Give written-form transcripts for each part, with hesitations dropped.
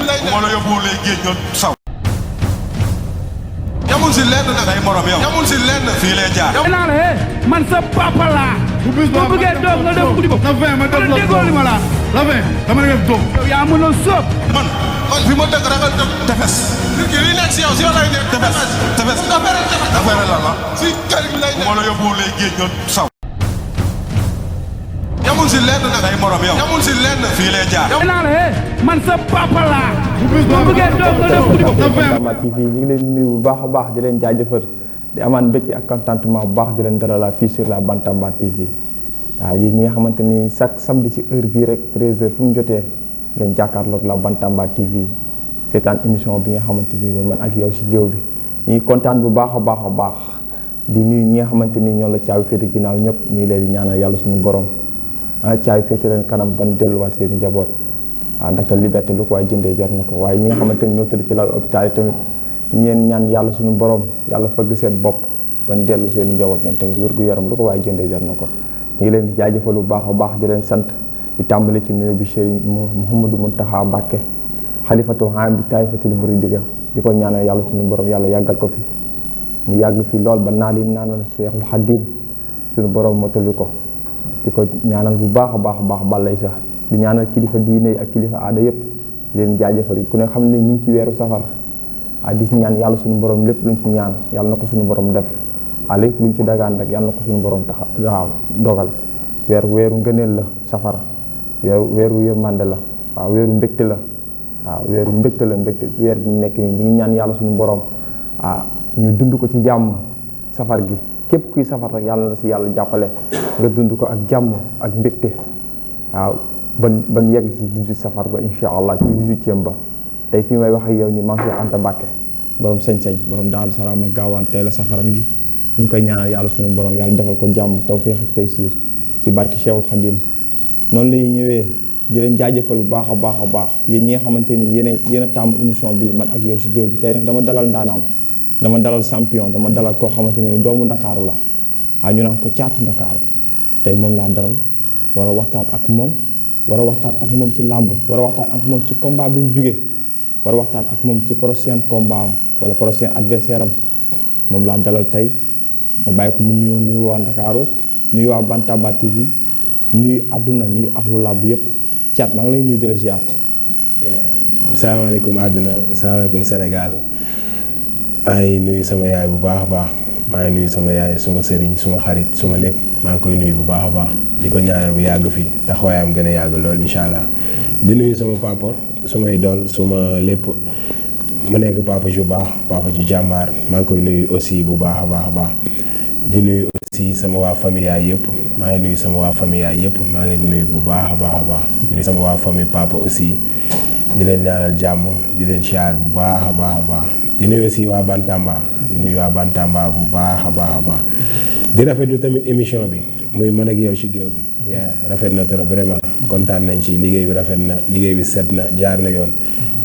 lay bu ma la yóbbuwul lay géej nga saw. yamul si lenn nag. day morom yow. yamul si lenn. fii lay jaar. naa la man sa papa laa. bu bis boo bëggee doog nga dem guddi ko. la 20 ma def la déggoo li ma la. la 20 dama def doog. yow yaa mën a sóob. man fi ma dëkk ragal dëkk. tefes. nit ki li nekk si yow si yow lay nekk. tefes tefes. affaire la la. si kër gi lay bu ma la yóbbuwul lay géej nga saw. yamul si lenn nag. day morom yow. yamul si lenn. fii lay jaar. naa la man sa papa laa. bu bis boo bëggee doog nga dem guddi ko. Bantamba TV ñu ngi leen nuyu bu baax a baax di leen jaajëfal di amaan mbégte ak contentement bu baax di leen dalal fii sur la Bantamba TV waaw yéen ñi nga xamante ni chaque samedi ci heure bii rek 13h fu mu jotee ngeen jàkkaarloog la Bantamba TV seetaan émission bi nga xamante ni mooy man ak yow si géew bi ñu ngi kontaan bu baax a baax a baax di nuyu ñi nga xamante ni ñoo la caabi féete ginnaaw ñëpp ñu ngi leen di ñaanal yàlla suñu borom caabi féete leen kanam ban delluwaat seen i njaboot waaw ndaxte liberté lu ko waaye jëndee jar na ko waaye ñi nga xamante ni ñoo tëdd ci lal hôpital yi tamit ñeen ñaan yàlla suñu borom yàlla fëgg seen bopp bañ dellu seen i njaboot ñoom tamit wér-gu-yaram lu ko waaye jëndee jar na ko ñu ngi leen di jaajëfal bu baax a baax di leen sant di tàmbali ci nuyu bi Serigne Mouhamadou Mountakha Mbacké xalifatul aam di taayifatul muridiya di ko ñaanal yàlla suñu borom yàlla yàggal ko fi mu yàgg fi lool ba naa lim naanal Cheikhul Khadim suñu borom motali ko di ko ñaanal bu baax a baax a baax balay sax di ñaanal kilifa diine yi ak kilifa aada yëpp di leen jaajëfal ku ne xam ne ñu ngi ci weeru safar di ñaan yàlla suñu borom lépp luñ ci ñaan yàlla na ko suñu borom def lépp luñ ci dagaan rek yàlla na ko suñu borom waaw dogal weeru ngëneel la safara weeru yërmande la waaw weeru mbégte la waaw weeru mbégte la weer bi nekk nii ñu ngi ñaan yàlla suñu borom ñu dund ko ci jàmm safar gi képp kuy safar rek yàlla na si yàlla jàppale nga dund ko ak jàmm ak mbégte waaw ban yegg si 18 safar ba incha allah ci 18e ba tey fii may wax ak yow nii Maam Cheikh Anta Mbacké borom sañ-sañ borom Daaru Salaam ak gaawaan tey la safaram gi ñu ngi koy ñaanal yàlla suñu borom yàlla defal ko jàmm tawfeex ak taysiir ci barki Cheikhul Khadim noonu lay ñëwee di leen jaajëfal bu baax a baax a baax yéen ñi nga xamante ni yéen a tàmm émission bi man ak yow si géew bi tey nag dama dalal ndaanaan dama dalal champion dama dalal koo xamante ni doomu Ndakaaru la ñu naan ko caatu Ndakaaru tey moom laa dalal war a waxtaan ak moom ci làmb war a waxtaan ak moom ci combat bi mu jugee war a waxtaan ak moom ci prochain combat am wala prochain adversaire am moom laa dalal tey ma bàyyi ko mu nuyu waa Ndakaaru nuyu waa Bantamba TV nuyu àdduna nuyu axlu làmb yëpp caat maa ngi lay nuyu di la ziar. salaamaaleykum àdduna salaamaaleykum Sénégal maa ngi nuyu sama yaay bu baax a baax maa ngi nuyu sama yaay suma sëriñ suma xarit suma lépp maa ngi koy nuyu bu baax a baax di ko ñaanal bu yàgg fii taxawaayam gën a yàgg lool incha allah di nuyu sama papa suma idole suma lépp mu nekk papa ju baax papa ju jàmbaar maa ngi koy nuyu aussi bu baax a baax a baax di nuyu aussi sama waa famille yaay yëpp maa ngi nuyu sama waa famille yaay yëpp maa ngi leen di nuyu bu baax a baax a baax di nuyu sama waa famille papa aussi di leen ñaanal jàmm di leen siyaar bu baax a baax a baax di nuyu aussi waa Bantamba di nuyu waa Bantamba bu baax a baax a baax di rafetlu tamit émission bi muy man ak yow ci géew bi rafet na trop vraiment kontaan nañ ci liggéey bi rafet na liggéey bi set na jaar na yoon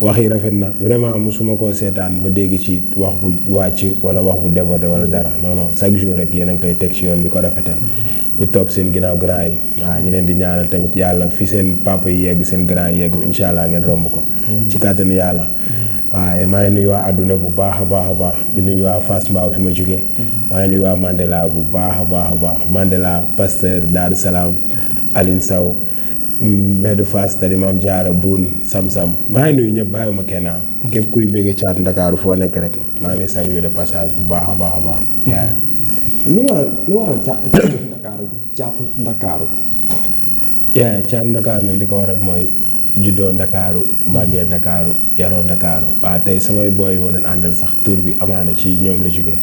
wax yi rafet na vraiment musuma koo seetaan ba dégg ci wax bu wàcc wala wax bu débordé wala dara non non chaque jour rek yéen a ngi koy teg ci yoon di ko rafetal di topp seen ginnaaw grand yi waaw ñu leen di ñaanal tamit yàlla fi seen papa yi yegg seen grand yi yegg incha allah ngeen romb ko ci kàttanu yàlla waaye maa ngi nuyu waa àdduna bu baax a baax a baax di nuyu waa Fass Mbao fi ma jógee maa ngi nuyu waa Mandela bu baax a baax a baax Mandela Pasteur Daaru Salaam Aline Sow mbedd Fass tali Maam Jaara Buun Sam-Sam maa ngi nuyu ñëpp bàyyiwuma kenn képp kuy bëgg caatu Ndakaaru foo nekk rek maa ngi lay saluer de passage bu baax a baax a baax yaa lu waral caatu Ndakaaru bi caatu Ndakaaru caatu Ndakaaru nag li ko waral mooy juddoo Ndakaaru màggee Ndakaaru yaroo Ndakaaru waaw tey samay booy ma doon àndal sax tur bi amaana ci ñoom la jógee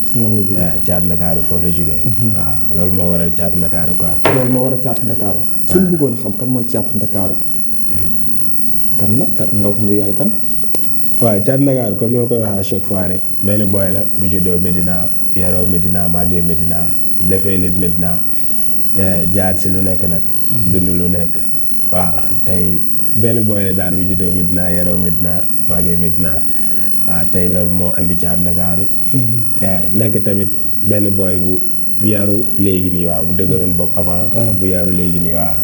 caatu Ndakaaru foofu la jógee waaw loolu moo waral caatu Ndakaaru quoi loolu moo waral caatu Ndakaaru suñu bëggoon xam kan mooy caatu Ndakaaru kan la kan nga wax ne yaay kan waaw caatu Ndakaaru comme noo koy waxee à chaque fois rek benn booy la bu juddoo Medina yaroo Medina màggee Medina defee lépp Medina jaar si lu nekk nag dund lu nekk waaw tey benn booy la daal bu juddoo Medina yaroo Medina màggee Medina waaw tey loolu moo andi caatu Ndakaaru nekk tamit benn booy bu bu yaru léegi nii waaw bu dëgëroon bopp avant. bu yaru léegi nii waaw.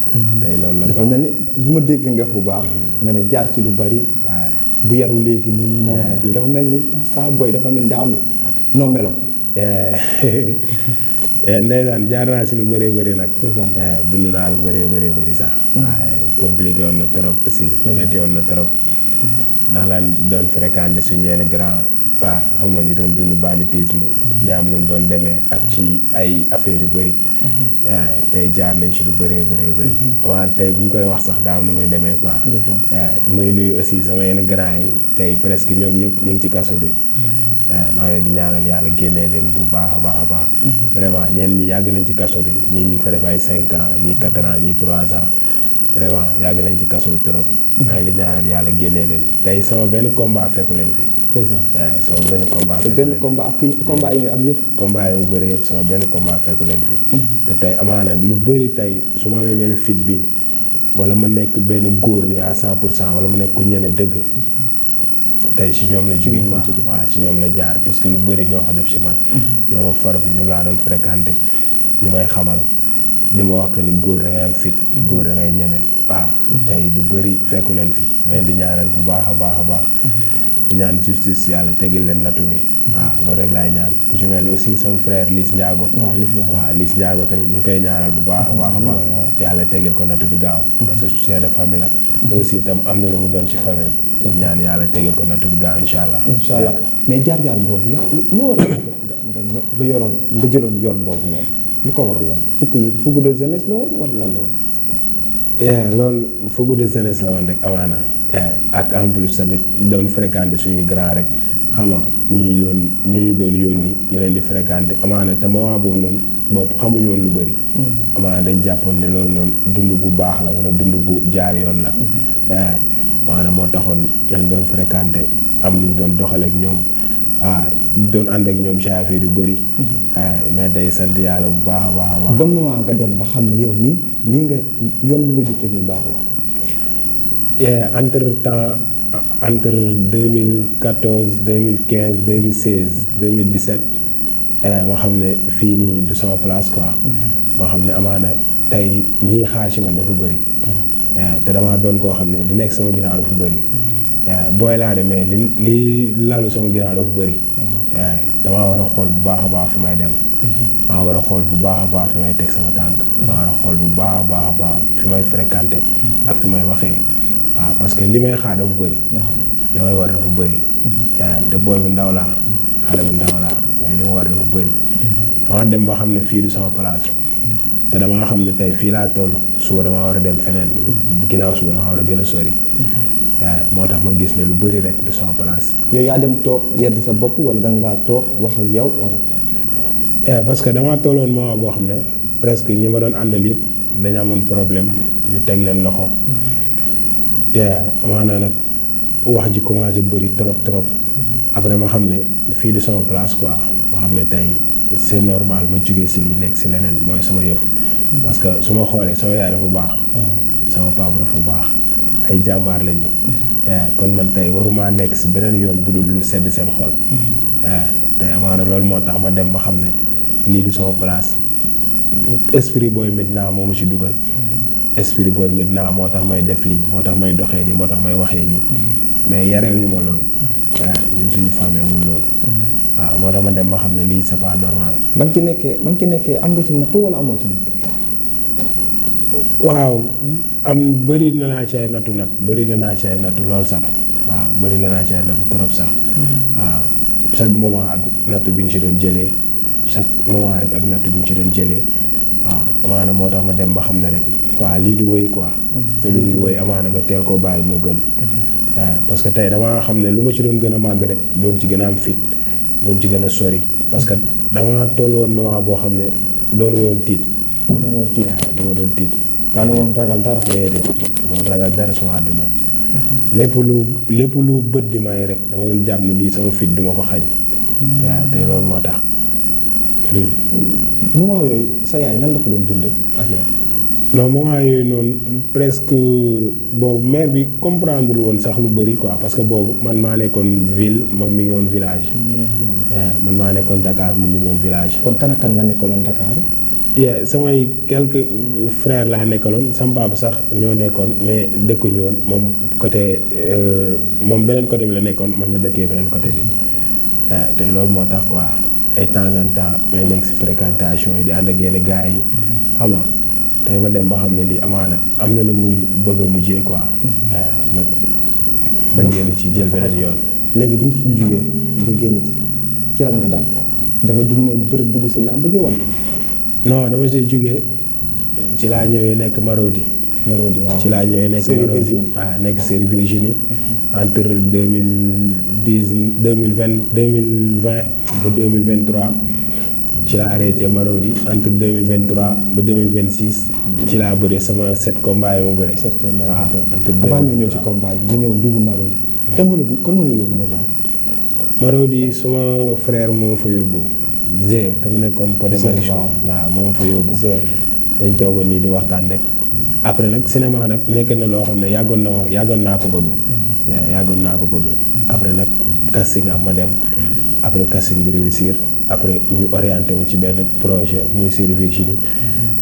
tey loolu la dafa mel ni lu ma dégg nga wax bu baax. nga ne jaar ci lu bari. bu yaru léegi nii moment bi dafa mel ni saa booy dafa mel ni daa am noo melo. ndeysaan jaar naa si lu bëree bëri nag. dund naa lu bëree bëri sax. waaye compliqué woon na trop aussi. métti woon na trop. ndax lan doon fréquenté suñu yenn grand pas xam nga ñu doon dund banditisme. di am lu mu doon demee ak ci ay affaires yu bëri. tey jaar nañ ci lu bëree bëri. avant tey bu ñu koy wax sax daa am nu muy demee quoi. may nuyu aussi sama yenn grand yi tey presque ñoom ñëpp ñu ngi ci kaso bi. maa ngi leen di ñaanal yàlla génnee leen bu baax a baax. vraiment ñenn ñi yàgg nañ ci kaso bi ñii ñu ngi fa def ay 5 ans ñii 4 ans ñii 3 ans vraiment yàgg nañ ci kaso bi trop. maa ngi di ñaanal yàlla génnee leen tey sama benn combat fekku leen fii. sama benn combat fekku leen fii combat yi nga am yëpp. combat yi mu bëri yëpp sama benn combat fekku leen fii. te tey amaana lu bëri tey su ma amee benn fit bi wala ma nekk benn góor ni à 100% wala ma nekk ku ñeme dëgg. tey si ñoom la jóge quoi waaw ci ñoom la jaar parce que lu bëri ñoo ko def si man. ñoo ma formé ñoom laa doon fréquenté ñu may xamal di ma wax que ni góor da ngay am fit góor da ngay ñeme waaw tey lu bëri fekku leen fii ma leen di ñaanal bu baax a baax. di ñaan justice yàlla tegil leen nattu bi waaw loolu rek laay ñaan ku ci mel ni aussi sama frère Liss Ndiago. waaw Liss Ndiago tamit ñu ngi koy ñaanal bu baax a baax. yàlla tegil ko nattu bi gaaw. parce que chef de famille la. te aussi itam am na lu mu doon ci famille ñaan yàlla tegil ko nattu bi gaaw incha allah. mais jaar-jaar boobu la lu waral nga jëloon yoon boobu noonu lu ko waraloon fougue de jeunesse la woon wala lan la woon. loolu fougue de jeunesse la woon rek amaana. ak en plus tamit doon fréquenté suñuy grand rek xam nga ñu doon yónni ñu leen di fréquenté amaana te moment boobu noonu bopp xamuñu woon lu bëri. amaana dañ jàppoon ne loolu noonu dund bu baax la wala dund bu jaar yoon la. maanaam moo taxoon ñu doon fréquenté am lu ñu doon doxaleek ñoom doon ànd ak ñoom ci affaire yu bëri. mais day sant yàlla bu baax a baax. bon moment nga dem ba xam ne yow mii lii nga yoon bi nga jukkee nii baaxul. entre 2014 2015 2016 2017 ma xam ne fii nii du sama place quoi. ma xam ne amaana tey ñii xaar ci man dafa bëri. te damaa doon koo xam ne li nekk sama ginnaaw dafa bëri. booy laa de mais li lalu sama ginnaaw dafa bëri. damaa war a xool bu baax a baax fi may dem. maa war a xool bu baax a baax fi may teg sama tànk. maa war a xool bu baax a baax fi may fréquenté ak fi may waxee. waaw parce que li may xaar dafa bëri. li may war dafa bëri. te booy bu ndaw laa xale bu ndaw laa mais li ma war dafa bëri. dama dem ba xam ne fii du sama place. te damaa xam ne tey fii laa toll suba damaa war a dem feneen ginnaaw suba damaa war a gën a sori. moo tax ma gis ne lu bëri rek du sama place. yow yaa dem toog yedd sa bopp wala da ngaa toog wax ak yow wala. parce que damaa tolloon moment boo xam ne presque ñi ma doon àndal yëpp dañu amoon problème ñu teg leen loxo. amaana nag wax ji commencé bëri trop après ma xam ne fii du sama place quoi ma xam ne tey c'est normal ma jugee si lii nekk si leneen mooy sama yëf. parce que su ma xoolee sama yaay dafa baax. sama papa dafa baax ay jàmbaar lañu. kon man tey waruma nekk si beneen yoon bu dul lu sedd seen xol. tey amaana loolu moo tax ma dem ba xam ne lii du sama place esprit booy Médina moo ma ci dugal. esprit booy Médina moo tax may def lii moo tax may doxee nii moo tax may waxee nii mais yarewuñu ma loolu. ñun suñu famille amul loolu. waaw moo tax ma dem ba xam ne lii c'est pas normal. ba nga ci nekkee am nga ci nattu wala amoo ci nattu. waaw am bëri na naa ci ay nattu nag bëri na naa ci ay nattu lool sax waaw bëri na naa ci ay nattu trop sax. waaw chaque moment ak nattu bi nga ci doon jëlee chaque moment rek ak nattu bi nga ci doon jëlee waaw amaana moo tax ma dem ba xam ne rek. waaw lii du wéy quoi. te lu dul wéy amaana nga teel koo bàyyi moo gën. parce que tey damaa xam ne lu ma ci doon gën a màgg rek doon ci gën a am fit doon ci gën a sori parce que dama toll woon moment boo xam ne doon woon tiit. dama doon tiit. daanu woon ragal dara. déedéet dama ragal dara sama àdduna. lépp lu bët di may rek dama doon jàpp ne lii sama fit duma ko xañ. waaw te loolu moo tax. moment yooyu sa yaay nan la ko doon dundee ak yow. non moment yooyu noonu presque boobu maire bi comprendre lu woon sax lu bëri quoi parce que boobu man maa nekkoon ville moom mi ngi woon village. man maa nekkoon Dakar moom mi ngi woon village. kon kan ak kan nga nekkaloon Dakar. samay quelques frères laa nekkaloon sama papa sax ñoo nekkoon mais dëkkuñu woon moom côté moom beneen côté bi la nekkoon man ma dëkkee beneen côté bi te loolu moo tax quoi ay temps en temps may nekk si fréquentation yi di ànd ak yenn gars yi xam nga tey ma dem ba xam ne lii amaana am na lu muy bëgg a mujjee quoi ma génn ci jël beneen yoon. léegi bi nga ci jugee nga génn ci lan nga daal da nga dugg si làmb ji wala. non dama see jógee ci laa ñëwee nekk Marodi waaw ci laa ñëwee nekk Marodi nekk série Virginie entre 2020 ba 2023 ci laa arrêté Marodi entre 2023 ba 2026 ci laa bëree sama 7 combats yi ma bëri. 7 combats waaw entre avant ñu ñëw ci combat yi nga ñëw dugg Marodi. te kon mën la yóbbu Marodi suma frère moo fa yóbbu. Zé te mu nekkoon Pod et Marichou waaw moom fa yóbbu. dañ toogoon nii di waxtaan rek. après nag cinéma nag nekk na loo xam ne yàggoon naa ko bëgg. yàggoon naa ko bëgg. après nag casting am ma dem après casting bi réussir après ñu orienté mu ci benn projet muy série Virginie.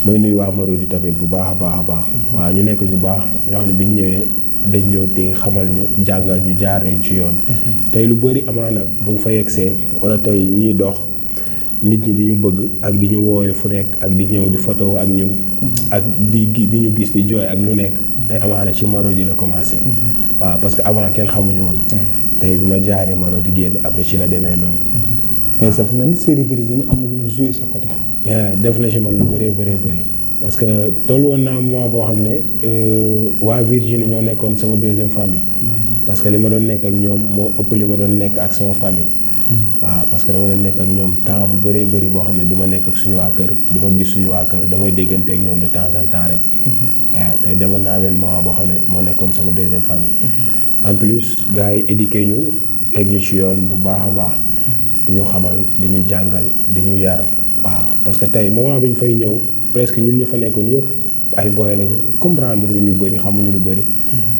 mooy nuyu waa Marodi tamit bu baax a baax a baax. waaw ñu nekk ñu baax ñoo xam ne bi ñu ñëwee dañ ñëw te xamal ñu jàngal ñu jaar nañu ci yoon. tey lu bëri amaana buñ fa yegsee wala tey ñiy dox. nit ñi di ñu bëgg ak di ñu woowee fu nekk ak di ñëw di photo ak ñun ak di ñu gis di jooy ak lu nekk tey amaana ci Marodi la commencé waaw parce que avant kenn xamuñu woon tey bi ma jaaree Marodi génn après ci la demee noonu mais ça fait mel ni série Virginie am na lu mu joué sa côté def na ci man lu bëree parce que tollu woon naa moment boo xam ne waa Virginie ñoo nekkoon sama deuxième famille parce que li ma doon nekk ak ñoom moo ëpp li ma doon nekk ak sama famille waaw parce que dama doon nekk ak ñoom temps bu bëree bëri boo xam ne du ma nekk ak suñu waa kër du ma gis suñu waa kër damay déggante ak ñoom de temps en temps rek tey demal naa benn moment boo xam ne moo nekkoon sama deuxième famille en plus gars yi éduqué ñu teg ñu ci yoon bu baax a baax di ñu xamal di ñu jàngal di ñu yar waaw parce que tey moment bi ñu fay ñëw presque ñun ñu fa nekkoon yëpp ay boy lañu comprendre ñu bëri xamuñu lu bëri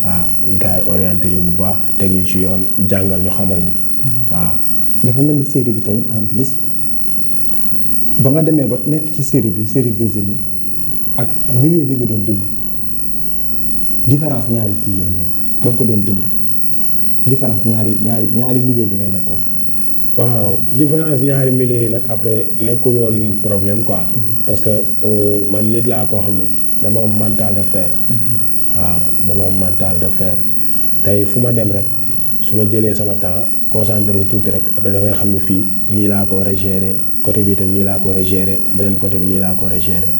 waaw gars yi orienté ñu bu baax teg ñu ci yoon jàngal ñu xamal ñu waaw dafa mel ni série bi tamit en plus ba nga demee ba nekk ci série Virginie ak milieu bi nga doon dund différence ñaari kii yooyu noonu ba nga ko doon dund différence ñaari milieu yi ngay nekkoon. waaw différence ñaari milieu yi nag après nekkul woon problème quoi parce que man nit laa koo xam ne dama am mental de fer. waaw dama am mental de fer tey fu ma dem rek su ma jëlee sama temps concentré wu tuuti rek après damay xam ne fii nii laa ko war a gérer côté bi itam nii laa ko war a gérer beneen côté bi nii laa ko war a gérer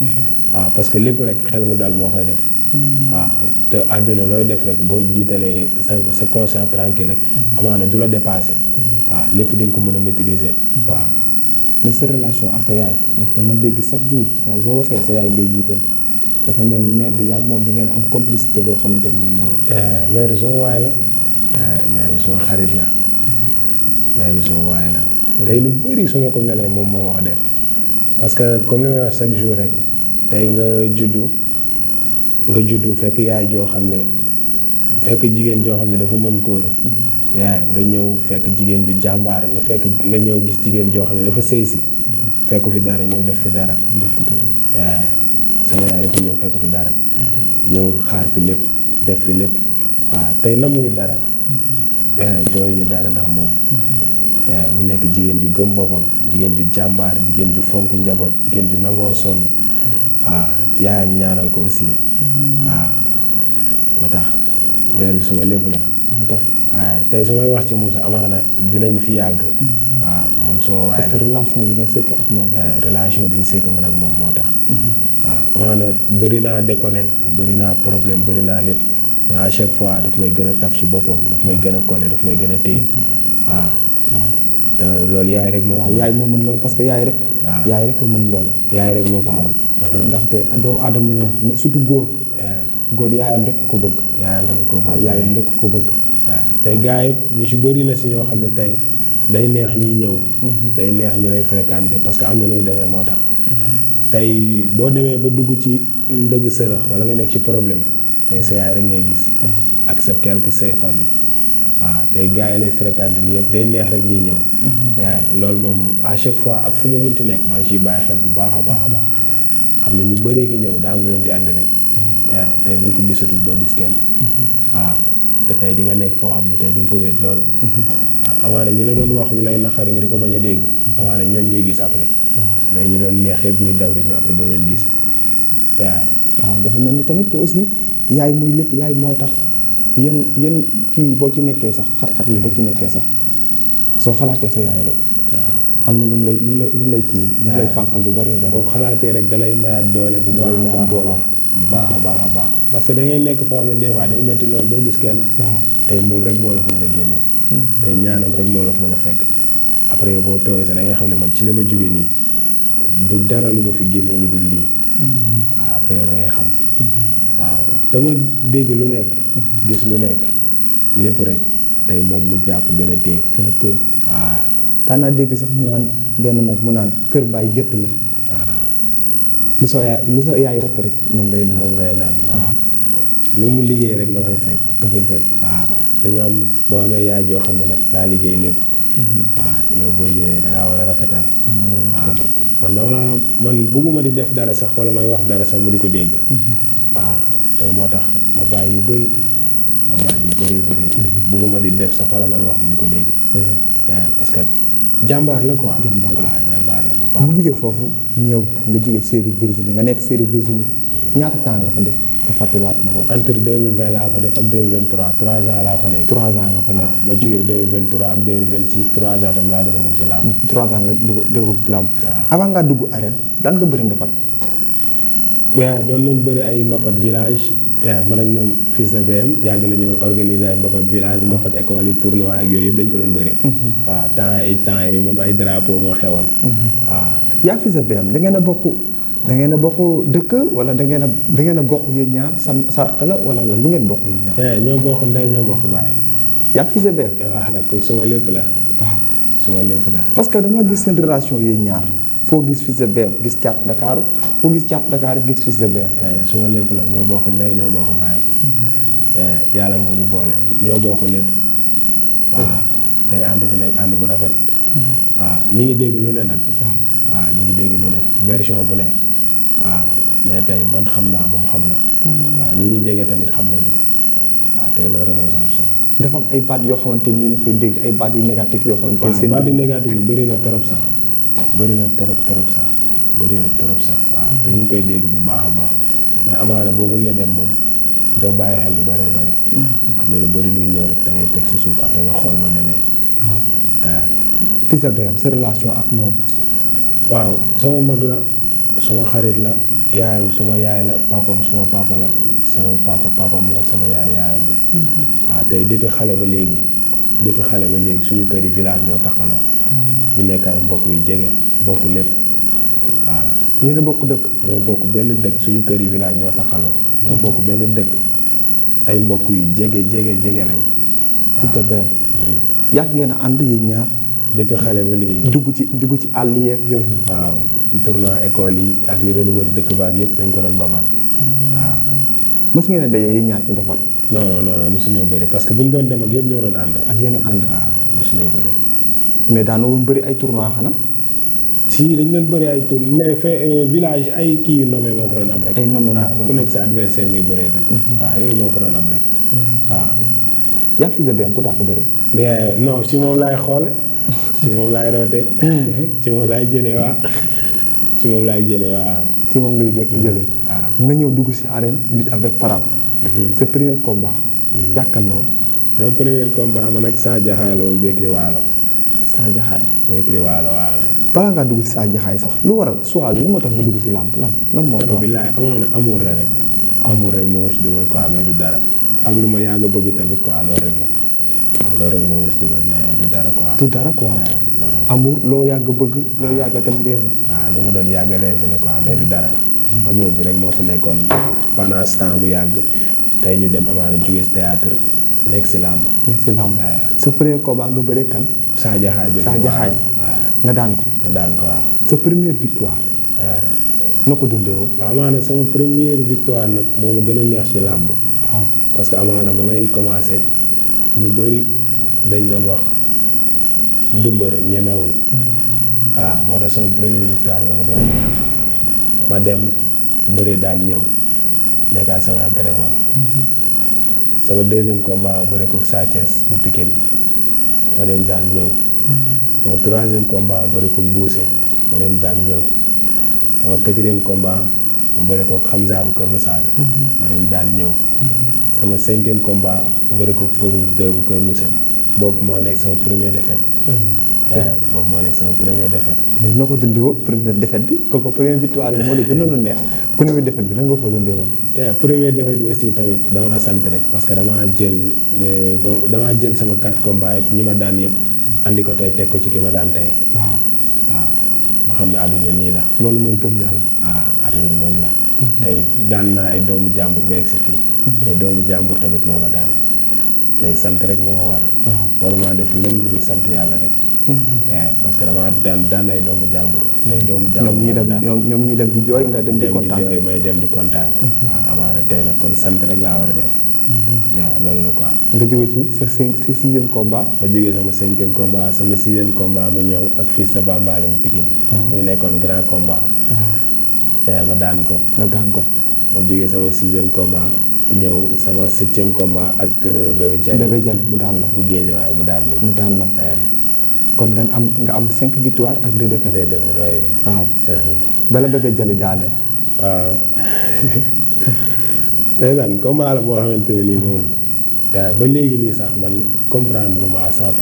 waaw parce que lépp rek xel mu dal moo koy def waaw te àdduna looy def rek boo jiitalee sa conscience tranquille rek amaana du la dépassé waaw lépp di nga ko mën a maîtriser waaw. mais sa relation ak sa yaay ndax dama dégg chaque jour sax boo waxee sa yaay ngay jiite dafa mel ni mère bi yàgg moom di ngeen am complicité boo xamante ni mère bi sama waay la mère bi sama xarit la mère bi sama waay la tey lu bëri su ma ko melee moom moo ma ko def parce que comme li may wax chaque jour rek tey nga juddu fekk yaay joo xam ne fekk jigéen joo xam ne dafa mën góor yaay nga ñëw fekk jigéen ju jàmbaar nga ñëw gis jigéen joo xam ne dafa sëy si fekku fi dara ñëw def fi dara yaay sama yaay dafa ñëw fekku fi dara ñëw xaar fi lépp def fi lépp waaw tey namuñu dara jooyu ñu dara ndax moom mu nekk jigéen ju gëm boppam jigéen ju jàmbaar jigéen ju fonk njaboot jigéen ju nangoo sonn waaw yaayam ñaanal ko aussi waaw moo tax mère bi suma lépp la waaye tey su may wax ci moom sax amaana dinañ fi yàgg waaw moom suma waay la parce que relation bi nga sekk ak moom relation bi ñu sekk man ak moom moo tax waaw amaana bëri naa déconné bëri naa problème bëri naa lépp à chaque fois daf may gën a taf ci boppam daf may gën a collé daf may gën a téye waaw te loolu yaay rek moo ko yaay moo mën loolu parce que yaay rek yaay rek a mën loolu yaay rek moo ko mën ndaxte doomu aadama surtout góor yaayam rek ko bëgg yaayam rek ko bëgg waaw tey gars yi ñu ci bëri na si ñoo xam ne tey day neex ñiy ñëw day neex ñu lay fréquenter parce que am na nu mu demee moo tax tey boo demee ba dugg ci ndëgg sërëx wala nga nekk ci problème tey sa yaay rek ngay gis ak sa quelque say famille waaw tey gars yi lay fréquenté ni yëpp day neex rek ñuy ñëw waaye loolu moom à chaque fois ak fu mu munti nekk maa ngi ciy bàyyi xel bu baax a baax a baax xam ne ñu bëree ngi ñëw daa am leen di andi rek waaye tey buñ ko gisatul doo gis kenn waaw te tey di nga nekk foo xam ne tey di nga fa wéet lool waaw amaana ñi la doon wax lu lay naqari nga di ko bañ a dégg amaana ñooñ ngay gis après mais ñi doon neex yëpp ñuy daw di ñu après doo leen gis waaw dafa mel ni tamit aussi yaay muy lépp yaay moo tax yéen kii boo ci nekkee sax xat-xat yi boo ci nekkee sax soo xalaatee sa yaay rek waaw am na lu mu lay kii lu mu lay fànqal lu bëree bëri boo ko xalaatee rek da lay mayaat doole bu baax a baax bu baax a baax a baax parce que da ngay nekk foo xam ne des fois day metti loolu doo gis kenn tey moom rek moo la fa mën a génnee tey ñaanam rek moo la fa mën a fekk après boo toogee sax da ngay xam ne man ci la ma jógee nii du dara lu ma fi génnee lu dul lii waaw après yow da ngay xam waaw dama dégg lu nekk gis lu nekk lépp rek tey moom mu jàpp gën a téye waaw daan naa dégg sax ñu naan benn mag mu naan kër baay gétt la waaw lu soo yaay rek moom ngay naan waaw lu mu liggéey rek nga fay fekk waaw dañu am boo amee yaay joo xam ne nag daa liggéey lépp waaw yow boo ñëwee dangaa war a rafetal waaw man bugguma di def dara sax wala may wax dara sax mu di ko dégg waaw tey moo tax ma bàyyi yu bëri bëri bugguma di def sax wala may wax mu di ko dégg yaa parce que jàmbaar la quoi jàmbaar la bu baax mu jógee foofu ñëw nga jógee série Virginie nga nekk série Virginie ñaata temps nga fa def nga fàttaliwaat ma ko entre 2020 laa fa def ak 2023 3 ans laa fa nekk 3 ans nga fa nekk ma jógee 2023 ak 2026 3 ans tam laa defagum si làmb 3 ans nga dugg ci làmb avant ngaa dugg arène daan nga bëri mbapat waaw doon nañ bëri ay mbapat village waaw man ak ñoom fils de BM yàgg nañu organiser ay mbapat village mbapat école yi tournoi ak yooyu yëpp dañ ko doon bëri waaw temps yi moom ay drapeau moo xewoon waaw yaa fils de BM da ngeen a bokk dëkk wala da ngeen a bokk yéen ñaar sa rakk la wala la lu ngeen bokk yéen ñaar ñoo bokk ndey ñoo bokk baay yaa fils de BM waaw kon suma lépp la waaw suma lépp la parce que dama gis seen relation yéen ñaar foo gis fils de BM gis caat Dakar foo gis caat Dakar gis fils de BM suma lépp la ñoo bokk ndey ñoo bokk baay yàlla moo ñu boole ñoo bokk lépp waaw tey ànd bi nekk ànd bu rafet waaw ñi ngi dégg lu ne nag waaw ñi ngi dégg lu ne version bu ne waaw mais tey man xam naa moom xam na waaw ñi ñuy jege tamit xam nañu waaw tey loolu rek moo si am solo dafa am ay baat yoo xamante ni yéen a koy dégg ay baat yu négatif yoo xamante ni baat yu négatif yi bëri na trop sax bëri na trop sax waaw te ñu ngi koy dégg bu baax a baax mais amaana boo bëggee dem moom doo bàyyi xel lu bëree bëri am na lu bëri luy ñëw rek da ngay teg si suuf après nga xool noo demee waaw fils de BM sa relation ak moom waaw sama mag la suma xarit la yaayam suma yaay la papam suma papa la sama papa papam la sama yaayam la waaw tey depuis xale ba léegi suñu kër yi village ñoo takkaloo ñu nekk ay mbokk yu jege bokk lépp waaw yéen a bokk dëkk ñoo bokk benn dëkk suñu kër yi village ñoo takkaloo ñoo bokk benn dëkk ay mbokk yu jege lañ fils de BM yàgg ngeen a ànd yéen ñaar depuis xale ba léegi dugg ci àll yeeg yooyu waaw tournoi école yi ak li doon wër dëkk baak yëpp dañ ko doon mbapat waaw mës ngeen a daje yéen ñaar ci mbapat non mosuñoo bëri parce que bu ñu doon dem ak yëpp ñoo doon ànd ak yéen a ànd waaw mosuñoo bëri mais daana woon bëri ay tournoi xanaa si dañ doon bëri ay tour mais village ay kii yu nommé moo fa doon am rek ay nommé ku nekk sa adversaire ngay bëree rek waaw yooyu moo fa doon am rek waaw yaa fils de BM ku daa ko bëri mais non si moom laay xoole ci moom laay roote ci moom laay jëlee waa ci moom ngay jëlee waaw nga ñëw dugg si arène lutte avec Fara sa premier combat yàkkal na woon sama premier combat man ak Sa Jaxaay la woon Békri Waalo waaw balaa ngaa dugg si Sa Jaxaay sax lu waral choix bi lu moo tax nga dugg si làmb lan moo ko billaay amaana amour la rek amour rek moo si dugal quoi mais du dara ak lu ma yàgg bëgg tamit quoi loolu rek la waaw loolu rek moo si dugal mais du dara quoi amour loo yàgg bëgg loo yàgg tamit waaw lu ma doon yàgg rêve la quoi mais du dara amour bi rek moo fi nekkoon pendant ce temps bu yàgg tey ñu dem amaana jóge si théâtre nekk si làmb sa premier combat nga bëre kan Sa Jaxaay nga daan ko waaw sa première victoire noo ko dundee woon. waaw amaana sama première victoire nag moo ma gën a neex ci làmb. waaw parce que amaana ba may commencé ñu bëri dañ doon wax du mbër ñemewul. waaw moo tax sama première victoire moo ma gën a neex ma dem bëri daan ñëw nekkaat sama entraînement. sama deuxième combat ma bëri ko Sa Thiès bu Pikine ma dem daan ñëw. sama troisième combat ma bëri ko Bousse ma dem daan ñëw. sama quatrième combat ma bëri ko Hamza bu Kër Massar ma dem daan ñëw. sama cinquième combat ma bëri ko Farouz 2 bu Kër Mousse boobu moo nekk sama première défaite. boobu moo nekk sama première défaite. mais noo ko dundee woon première défaite bi kooku première victoire bi moo la gënoon a neex première défaite bi nan nga ko dundee woon. première défaite bi aussi tamit damaa sant rek parce que damaa jël sama 4 combats yëpp ñi ma daan yëpp andi ko tey teg ko ci ki ma daan tey. waaw ma xam ne àdduna nii la. loolu mooy gëm yàlla. àdduna noonu la. tey daan naa ay doomu jàmbur ba egg si fii. tey doomu jàmbur tamit moo ma daan. tey sant rek moo ma war. waruma def lenn lu sant yàlla rek. parce que damaa daan ay doomu jàmbur. tey doomu jàmbur ñoom ñii dem di jooy nga dem di kontaan may dem di kontaan. waaw amaana tey nag kon sant rek laa war a def. waaw loolu la quoi. nga jóge ci sa sixième combat. ma jógee sama cinquième combat sama sixième combat ma ñëw ak fils de Bambali mu Pikine. muy nekkoon grand combat. ma daan ko. nga daan ko. ma jógee sama sixième combat ñëw sama septième combat ak Bébé Diallo. Bébé Diallo mu daan la. bu géej waaye mu daan ma. mu daan la. kon nga am 5 victoires ak 2 défaites. 2 défaites waaye. waaw. bala Bébé Diallo daane. waaw. ndeysaan combat la boo xamante ne nii moom. ba léegi nii sax man comprendre ma à 100%.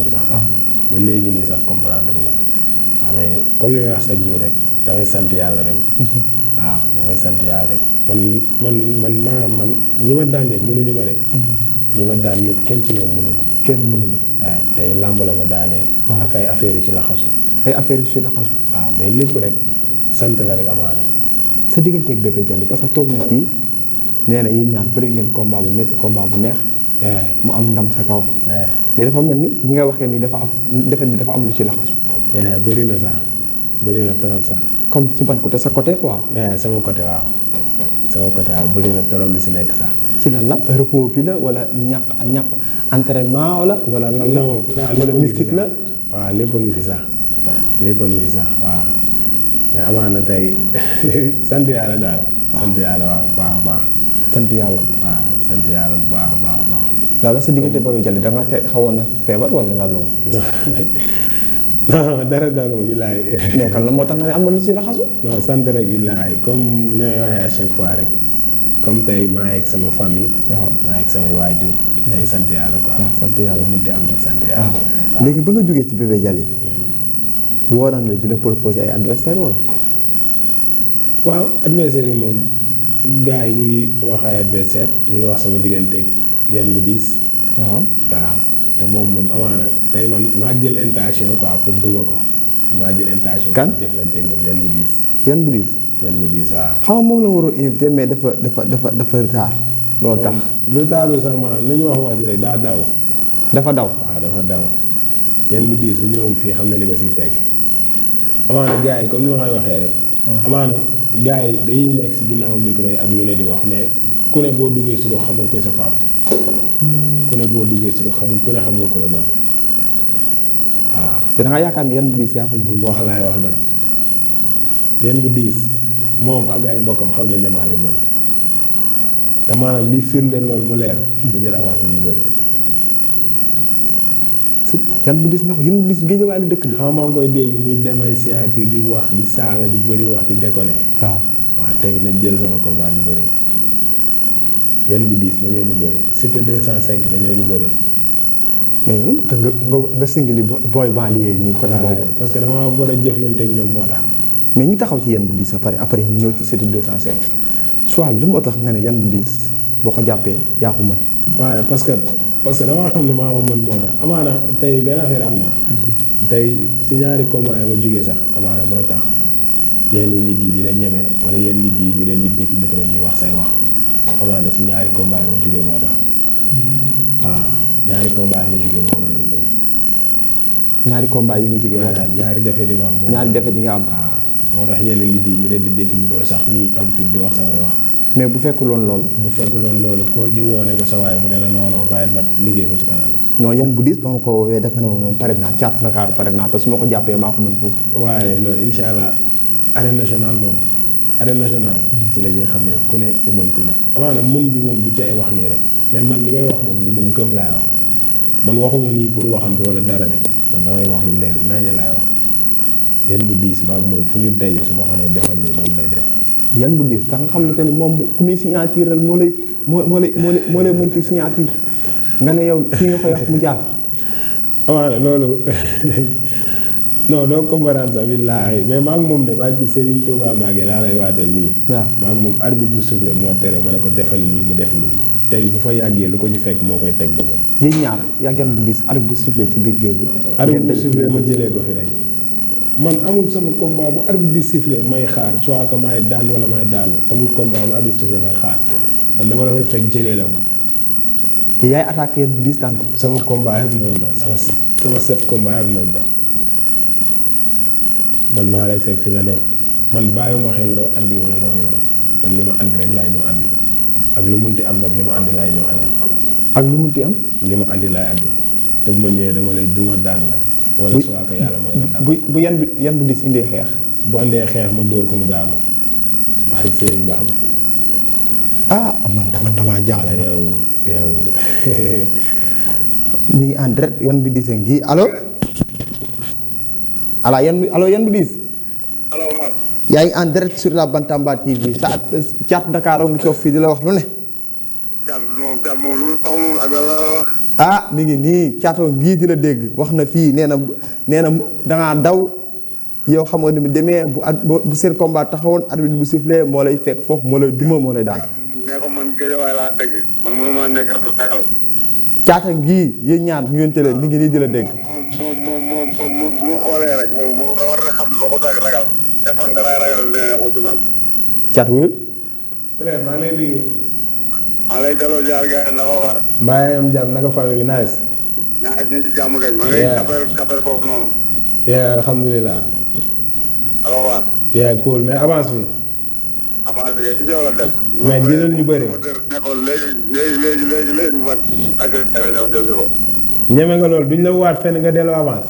ba léegi nii sax comprendre ma. waaw mais comme li may wax chaque jour rek damay sant yàlla rek. waaw damay sant yàlla rek. man ñi ma daan de mënuñu ma de. ñi ma daan ñëpp kenn ci ñoom mënuñu. kenn mënuñu. waaw tey làmb la ma daanee. ak ay affaires yu ci la xasu. ay affaires yu ci la xasu. waaw mais lépp rek sant la rek amaana. sa digganteeg Bébé Diallo parce que toog na fii nee na yéen ñaar bëri ngeen combat bu métti combat bu neex. mu am ndam sa kaw. mais dafa mel ni ñi nga waxee ni dafa am defet bi dafa am lu ci la xasu. bëri na sax bëri na trop sax. comme ci ban côté sa côté quoi. sama côté waaw. sama côté waaw bëri na trop lu si nekk sax. ci lan la repos bi la wala ñàkk entraînement wala lan la. wala mystique la. waaw lépp a ngi fi sax lépp a ngi fi sax waaw mais amaana tey sant yàlla daal. sant yàlla waaw baax a baax. sant yàlla. waaw sant yàlla bu baax a baax a baax. daal la sa diggante Bébé Diallo da nga xawoon na feebar wala lan la woon. non dara daloo bilaay. mais kan la moo tax nga ne am na lu ci la xasu. non sant rek bilaay comme ñooy waxee à chaque fois rek comme tey maa ngi ak sama famille. waaw maa ngi ak samay waajur. day sant yàlla quoi. waaw sant yàlla mënut a am rek sant yàlla. léegi ba nga jógee ci Bébé Diallo. woo naan la di la proposer ay adversaire wala. waaw adversaire yi moom gars yi ñu ngi wax ay adversaire ñu ngi wax sama digganteeg yan bu diis. waaw. te moom amaana tey man maa jël intention quoi pour duma ko maa jël intention. kan pour jëflanteeg moom yan bu diis. yan bu diis. yan bu diis waaw. xam nga moom la waroon invité mais dafa retard. loolu tax retard sax maanaam nañu wax ji rek daa daw. dafa daw. waaw dafa daw yan bu diis bu ñëwoon fii xam na li ko siy fekk. amaana gars yi comme ni ma koy waxee rek. amaana gars yi dañuy nekk si ginnaaw micro yi ak lu ne di wax mais ku ne boo duggee si loo xam nga koy sa papa. ku ne boo duggee si loo xam ku ne xam nga ko la man waaw. te da nga yaakaar ni yan bu diis yaa ko moom. wax laay wax nag yan bu diis moom ak ay mbokkam xam nañ ne maa leen man te maanaam li firndeel loolu mu leer. da jël avance bu ñu bëri. yan bu diis nga ko yan bu diis géejawaay la dëkk bi. xam maa ngi koy dégg muy dem ay signature di wax di saaga di bëri wax di déconné. waaw. waaw tey na jël sama combat ñu bëri yan bu diis dañoo ñu bëri Siteu 205 dañoo ñu bëri. mais yow te nga singili booy banlieue nii côté boobu. parce que dama war a jëflanteeg ñoom moo tax. mais ñu taxaw ci yan bu diis ba pare après ñu ñëw ci Siteu 205 soit bi la moo tax nga ne yan bu diis boo ko jàppee yaa ko mën. waaw parce que damaa xam ne maa ko mën moo tax amaana tey benn affaire am na. tey si ñaari combat yi ma jógee sax amaana mooy tax yenn nit yi di la ñeme wala yenn nit yi ñu leen di dégg micro ñuy wax say wax amaana si ñaari combat yi ma jógee moo tax. waaw ñaari combat yi ma jógee moo waral loolu. ñaari combat yi nga jógee moo tax. ñaari defet yi ma am. ñaari defet yi nga am. waaw moo tax yeneen nit yi ñu leen di dégg micro sax ñuy am fit di wax samay wax. mais bu fekkuloon loolu. bu fekkuloon loolu koo ji woone ko sa waay mu ne la non non bàyyil ma liggéey ba ci kanam. non yan bu diis ba ma ko woowee def na ma moom pare naa caat Ndakaaru pare naa te su ma ko jàppee maa ko mën foofu. waaye loolu incha allah arène nationale moom arène nationale. ci la ñuy xamee ku ne bu mën ku ne. amaana mën bi moom du ci ay wax nii rek mais man li may wax moom lu mu gëm laay wax man waxuma nii pour waxantu wala dara de man damay wax lu leer nañu laay wax yan bu diis maag moom fu ñu daje su ma xoolee defal nii noonu lay def. yan bu diis tax nga xam ne que ni moom ku muy signature moo lay mën ci signature nga ne yow fii nga koy wax mu jaar. amaana loolu non doo comprendre sax billaahi mais maag moom de barki Serigne Touba Maguette laa lay waatal nii. waaw maag moom arbitre bu soufflé moo tere ma ne ko defal nii mu def nii tey bu fa yàggee lu ko ci fekk moo koy teg boppam. yéen ñaar yaa yan bu diis arbitre bu soufflé ci biir géew bi. arbitre bu soufflé ma jëlee ko fi rek. man amul sama combat bu arbitre di sifflé may xaar soit que may daan wala may daanu amul combat bu arbitre sifflé may xaar man dama la fay fekk jëlee la ko. yaay attaqué yan bu diis daan ko. sama combat yëpp noonu la sama set combat yëpp noonu la man maa lay fekk fi nga nekk man bàyyiwuma xel loo andi wala loo yor man li ma andi rek laay ñëw andi ak lu munti am nag li ma andi laay ñëw andi. ak lu munti am. li ma andi laay andi te bu ma ñëwee dama lay duma daan la. wala soit que yàlla may la ndam. bu yan bu diis indee xeex. bu andee xeex ma dóor ko mu daanu wax dëgg sëriñ baax ma. ah man damaa jaaxle. yow mi ngi en direct yan bu diis ngi allo. yan bu diis. allo Omar. yaa ngi en direct sur la Bantamba TV sa caat Dakar ngi toog fii di la wax lu ne. caat moom lu mu wax moom ak la wax. ah mi ngi nii caatoo gii di la dégg wax na fii nee na dangaa daw yow xam nga ni mu demee bu seen combat taxawoon arbitre bu sifflé moo lay fekk foofu moo lay duma moo lay daan. nee ko man géejawaay laa dëgg man mënuma nekk ragal. caata ngii yéen ñaar ñu yonte leen mi ngi nii di la dégg. moom bu ma xoolee rek moom war na xam ne boo ko doon ragal. defoon dara ragal nee na ko ci man. caat wéyul. frère maa ngi lay bëgg. maa lay delloo jaar gars yi na ko war. mbaa yaa am jàmm naka famille bi nice. ñaa ngi ci jàmm gañ. ma ngay kapel foofu noonu. alhamdulilah. na ko war. cool mais avance bi. avance bi ci yow la dem. mais jëlal ñu bëri. nekkoon léegi mu mat ak ñëw jël si ko. ñeme nga loolu duñ la waat fenn nga delloo avance.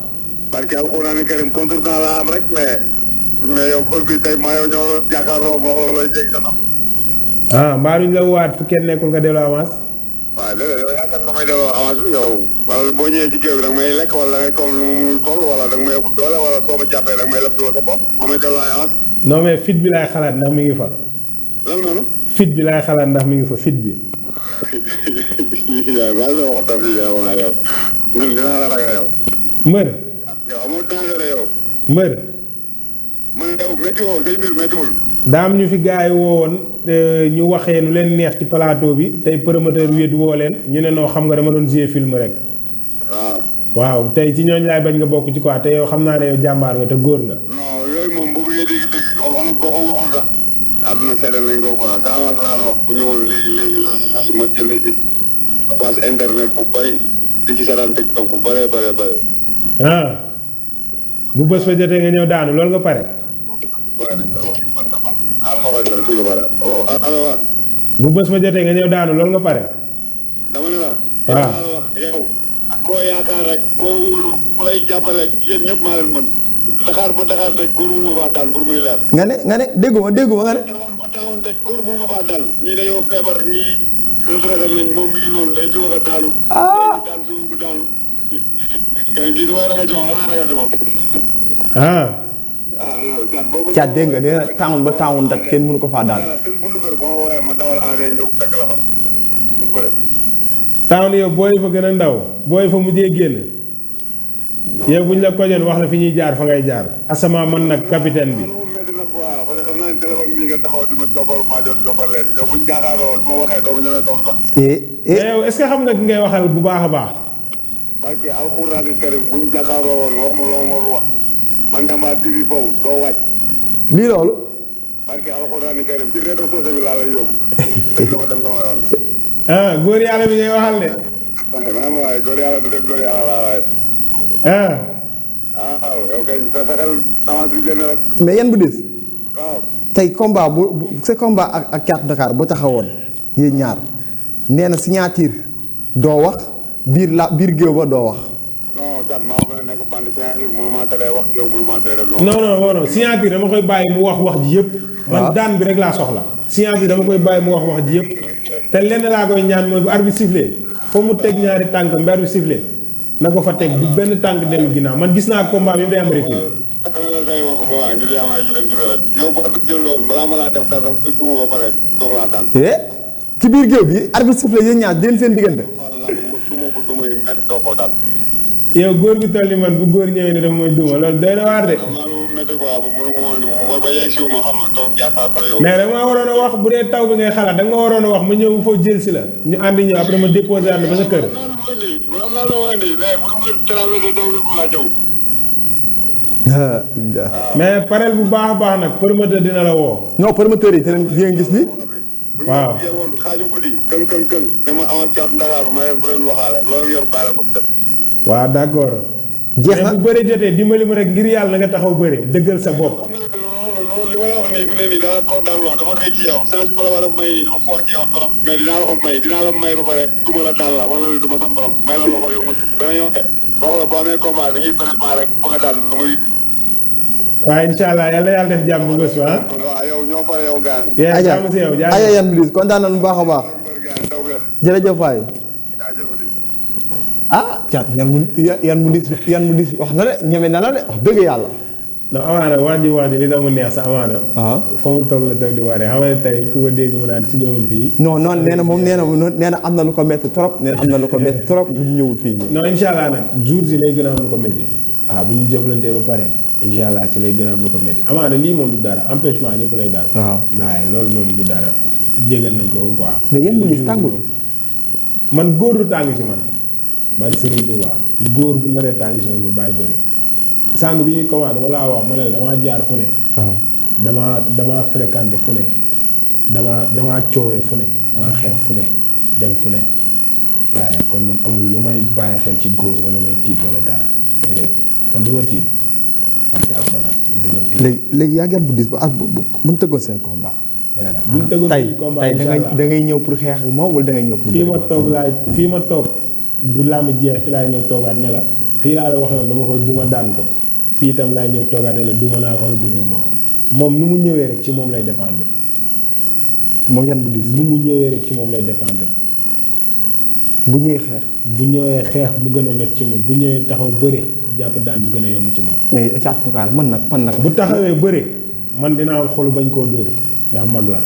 parce que alxuraan karim contre temps la am rek mais yow kër bi tey maa yow ñoo jàkkaarloo moo xool looy jéggi sa mbaa duñ la waat fu kenn nekkul nga delloo avance. waaw léeg-léeg yow yaakaar damay delloo avance bi yow wala boo ñëwee ci géew bi da nga may lekk wala da ngay toll nu mu mënul toll wala da nga may ëpp doole wala soo ma jàppee da nga may lëpp doole sa bopp moo may delloo avance. non mais fit bi laay xalaat ndax mi ngi fa. lan noonu. fit bi laay xalaat ndax mi ngi fa fit bi. yaa ngi wax tam fii yow waaye yow ñun dinaa la ragal yow. mbër. yow amoo danger yow. mbër. man yow métti woo say mbir méttiwul. daa am ñu fi gars yi woowoon ñu waxee nu leen neex ci plateau bi tey promoteur wéet woo leen ñu ne noo xam nga dama doon jouer film rek. waaw tey ci ñooñ laay bañ nga bokk ci quoi te yow xam naa ne yow jàmbaar nga te góor nga. non yooyu moom bu bëggee dégg boo ko waxoon sax. àdduna seede nañ ko quoi sa avance laa la wax bu ñëwoon léegi ma jënd ci passe internet bu bëri di ci seetaan TikTok bu bëree bëri. bu bés fa jotee nga ñëw daanu loolu nga pare. bu bés ma jotee nga ñëw daanu loolu nga pare. dama ne la. waaw wax yow. ak koo yaakaar rek koo wóolu ku lay jàppale yéen ñëpp maa leen mën. Dakar ba Dakar rek góor mu ma faa daal pour muy leer. nga ne dégguma nga ne. ba tawoon rek góor mu ma faa daal. ñii dañoo feebar ñii retraité nañ moom mi ngi noonu day jóg a daalu. daan suñu bu daanu. gis nga ragal ci moom xanaa ragal ci moom. caat dégg nga dina taawun ba taawun dat kenn mënu ko faa daal. seen buntu kër boo ma woowee ma dawal engrais ñëw fekk la fa. mu bëre. taawun yow booy fa gën a ndaw booy fa mujjee génn yow buñ la kojoon wax la fi ñuy jaar fa ngay jaar asama man nag capitaine bi. métti na quoi parce que xam naa ne téléphone bii nga taxaw di ma joppal maa jot joppal leen yow buñ jàkkaarloo su ma waxee doo ma ñemee doon sax. mais yow est-ce que xam nga ki ngay waxal bu baax a baax. parce que alxuraani karim buñ jàkkaarloo woon wax ma loo ma wax Bantamba TV foofu doo wàcc. lii loolu. parce que alxuraani karim ci réseau social bi laa lay yóbbu. dañ ko dem sama yoon. góor yàlla bi ngay waxal de. waaye góor yàlla du def góor yàlla laa waaye. ah. waaw yow kay sa xel avance bi génn rek. mais yan bu diis. waaw. tey combat bu sa combat ak Thiatou Dakar bu taxawoon yéen ñaar nee na signature doo wax biir géew ba doo wax. non kat maa ngi nekk bandi signature mënu maa tere wax yow mënu maa tere def. non signature dama koy bàyyi mu wax ji yëpp. man daan bi rek laa soxla. signature dama koy bàyyi mu wax ji yëpp. te lenn laa koy ñaan mooy bu arbitre sifflé foo mu teg ñaari tànk mber bi sifflé na ko fa teg bu benn tànk dellu ginnaaw man gis naa combat bi day am recul. yow boo jël loolu balaa ma laa def dara duma ba pare doog laa daan. ci biir géew bi arbitre sifflé yéen ñaar den seen diggante. duma yi métti doo ko daan. yow góor gu toll ni man bu góor ñëwee ne dafa mooy duma loolu doy na waar de. xam naa lu métti quoi mënu ma ba yegg si ma xam nga toog yaakaar ko yow. mais da nga waroon a wax bu dee taw bi ngay xalaat da nga waroon a wax ma ñëw foofu jël si la ñu àndi ñëw après ma déposé ànd ba sa kër. mais parel bu baax a baax nag promoteur dina la woo. non promoteur yi te ngeen gis ni. waaw. xaaju guddi kën dama amoon Thiatou Dakar ma leen bu leen waxaale loolu yor baale ko def. waaw d'accord. jeex na mais bu bëri jotee dimbali ma rek ngir yàlla na nga taxaw bëri dëggal sa bopp. li ma la wax nii fi ne nii dana kontaan lool dama rëy ci yow chance bi la war a may nii dama foor ci yow trop. mais dinaa la ko may dinaa la may ba pare duma la daal la wala duma sa borom may la loxo yow ma dana ñëw de wax la boo amee combat bi ñuy préparé rek bëgg a daal lu muy. waaw incha allah yàlla def jàmm bu bés ba. waaw yow ñoo pare yow gaan. jàmm si yow Aja yan bi kontaan nañu bu baax a baax. jërëjëf waay. ah Thiat yan mu dis wax na de ñeme na la de wax dëgg yàlla. non amaana waa ji li tax mu neex sa amaana. fa mu toog la toog di waree xam nga tey ku ko dégg mu naan si ñëwul fii. non nee na moom nee na am na lu ko métti trop nee na am na lu ko métti trop bu ñu ñëwul fii. non incha allah nag jour si lay gën a am lu ko métti. waaw bu ñu jëflantee ba pare incha allah ci lay gën a am lu ko métti amaana lii moom du dara empêchement ñëpp lay daal. waaw waaye loolu moom du dara jégal nañ ko quoi. mais yéen mu gis tàngul. man góor du tàng ci man. bari Serigne Touba góor bu naree tàng ci man bu bàyyi bëri. sàng bi ñuy commencé dama laa wax ma ne la damaa jaar fu ne. waaw damaa fréquenté fu ne. damaa coowee fu ne. damaa xeex fu ne dem fu ne. waaye kon man amul lu may bàyyi xel ci góor wala may tiit wala dara déedéet man du ma tiit parce que alxuraan man du ma tiit. léegi yaa ngeen bu dis ba bu ñu tëggoon seen combat. bu ñu tëggoon seen combat tey da ngay ñëw pour xeex ak moom wala da ngay ñëw pour. fii ma toog bu làmb jeex fi laay ñëw toogaat ne la fii laa la wax ne dama koy duma daan ko fii itam laay ñëw toogaat ne la duma naa ko wala duma moo moom nu mu ñëwee rek ci moom lay dépendre. moom yan bu dis. nu mu ñëwee rek ci moom lay dépendre. bu ñëwee xeex. bu ñëwee xeex mu gën a métti ci moom bu ñëwee taxaw bëre jàpp daan bi gën a yomb ci moom. mais Thiatou Dakar man nag. bu taxawee bëre man dinaa am xolu bañ koo dóor ndax mag la.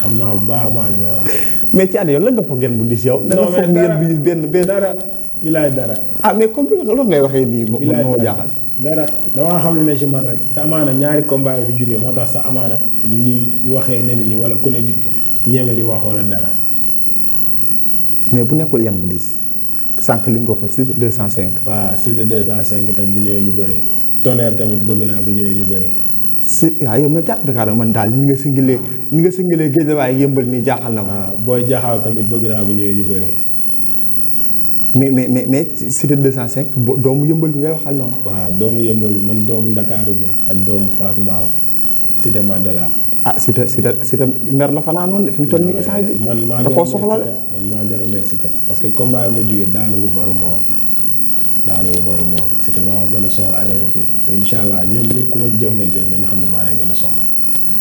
xam naa bu baax a baax li may wax. mais Thiatou yow lan nga foog yan bu dis yow. da nga foog yan bu dis benn. dara bilaay dara. ah mais comme loolu ngay waxee nii. bilaay moo jaaxal. dara damaa xam ne ci man rek te amaana ñaari combat yi fi jógee moo tax sax amaana ñuy waxee ne ni wala ku ne di ñeme di wax wala dara. mais bu nekkul yan bu dis sànq li nga ko si 205. waaw si 205 tam bu ñëwee ñu bëri. tonnerre tamit bëgg naa bu ñëwee ñu bëri. si waaw yow man Thiatou Dakar man daal ni nga singalee Guédiawaye yëmbal nii jaaxal na ma. waaw booy jaxaaw tamit bëgg naa bu ñëwee ñu bëri. mais Cité 205 doomu yëmbal bi ngay waxal noonu. waaw doomu yëmbal bi man doomu Ndakaaru bi ak doomu Fass Mbao Cité Mandela. ah Cité mer la fanaa noonu fi mu toll nii instant bi. man maa da koo soxla de. man maa gën a nekk Cité parce que combat yi ma jógee daanu bu waruma woon Cité maa gën a soxla aller retour te incha allah ñoom ñëpp ku ma jëflanteel nañu xam ne maa leen gën a soxla.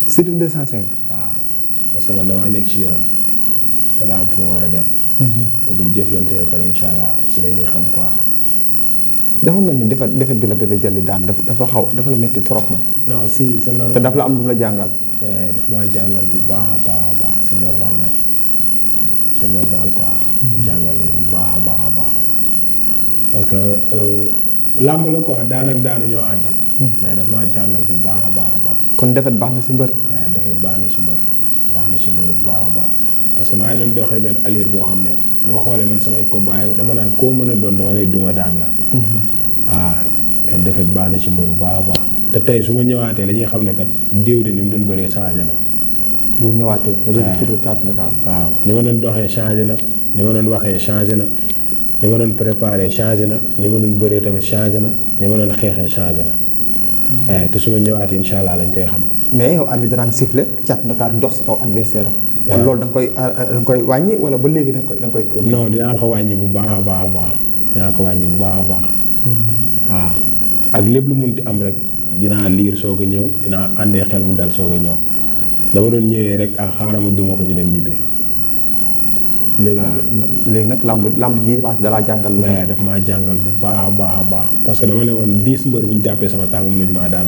Cité 205. waaw parce que man damaa nekk ci yoon te daa am fu ma war a dem. te buñ jëflantee ba pare incha allah si la ñuy xam quoi. dafa mel ni defet bi la Bébé Dialli daan dafa la métti trop na. non si c'est normal te dafa la am lu mu la jàngal. dafa maa jàngal bu baax a baax c'est normal nag c'est normal quoi. jàngal bu baax a baax parce que làmb la quoi daan ak daanu ñoo ànd. mais dafa maa jàngal bu baax a baax. kon defet baax na si mbër. defet baax na ci mbër bu baax a baax parce que maa ngi doon doxee benn allure boo xam ne boo xoolee man samay combat dama naan koo mën a doon dama lay duma daan la. waaw mais defet baax na ci mbër bu baax a baax te tey su ma ñëwaatee dañuy xam ne kat diw de ni mu doon bëree changé na. bu ñëwaatee. retour Thiatou Dakar. waaw ni ma doon doxee changé na ni ma doon waxee changé na ni ma doon préparé changé na ni ma doon bëree tamit changé na ni ma doon xeexee changé na te su ma ñëwaatee incha allah lañ koy xam. mais yow arbitre daan siffler Thiatou Dakar dox si kaw adversaire am. waaw loolu da nga koy wàññi wala ba léegi da nga koy. non dinaa ko wàññi bu baax a baax a baax dinaa ko wàññi bu baax a baax. waaw ak lépp lu munti am rek dinaa liir soog a ñëw dinaa àndee xel mu dal soog a ñëw dama doon ñëwee rek ak xaaral ma duma ko ñu dem ñibbi. léegi nag lamb ji dalaa jàngal lu daf maa jàngal bu baax a baax a baax parce que dama ne woon 10 mbër bu ñu jàppee sama tànk mënuñ maa daan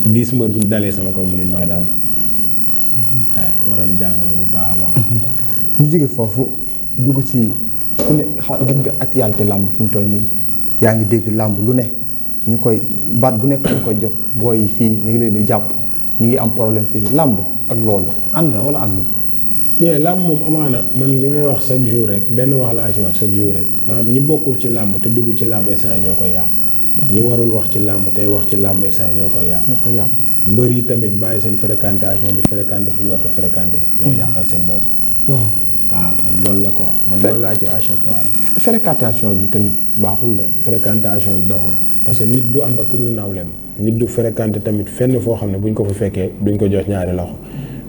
10 mbër bu ñu dalee sama kaw mënuñ maa daan waaye moo tax mu jàngal bu baax a baax. ñu jóge foofu dugg ci ku ne gis nga actualité làmb fi mu toll nii yaa ngi dégg làmb lu ne ñu koy baat bu nekk ñu koy jox booy yi fii ñu ngi leen di jàpp ñu ngi am problème fii làmb ak loolu ànd na wala àndul. mais làmb moom amaana man li may wax chaque jour rek benn wax laa ci wax chaque jour rek maanaam ñi bokkul ci làmb te dugg ci làmb instant ñoo koy yàq ñi warul wax ci làmb tey wax ci làmb instant ñoo koy yàq. mbër yi tamit bàyyi seen fréquentation di fréquenter fu ñu war a fréquenter. ñoo yàqal seen bopp. waaw man loolu la quoi man loolu laa ci à chaque fois rek. fréquentation bi tamit baaxul la. fréquentation bi doxul parce que nit du ànd ak ku dul nawleem nit du fréquenter tamit fenn foo xam ne buñ ko fa fekkee duñ ko jox ñaari loxo.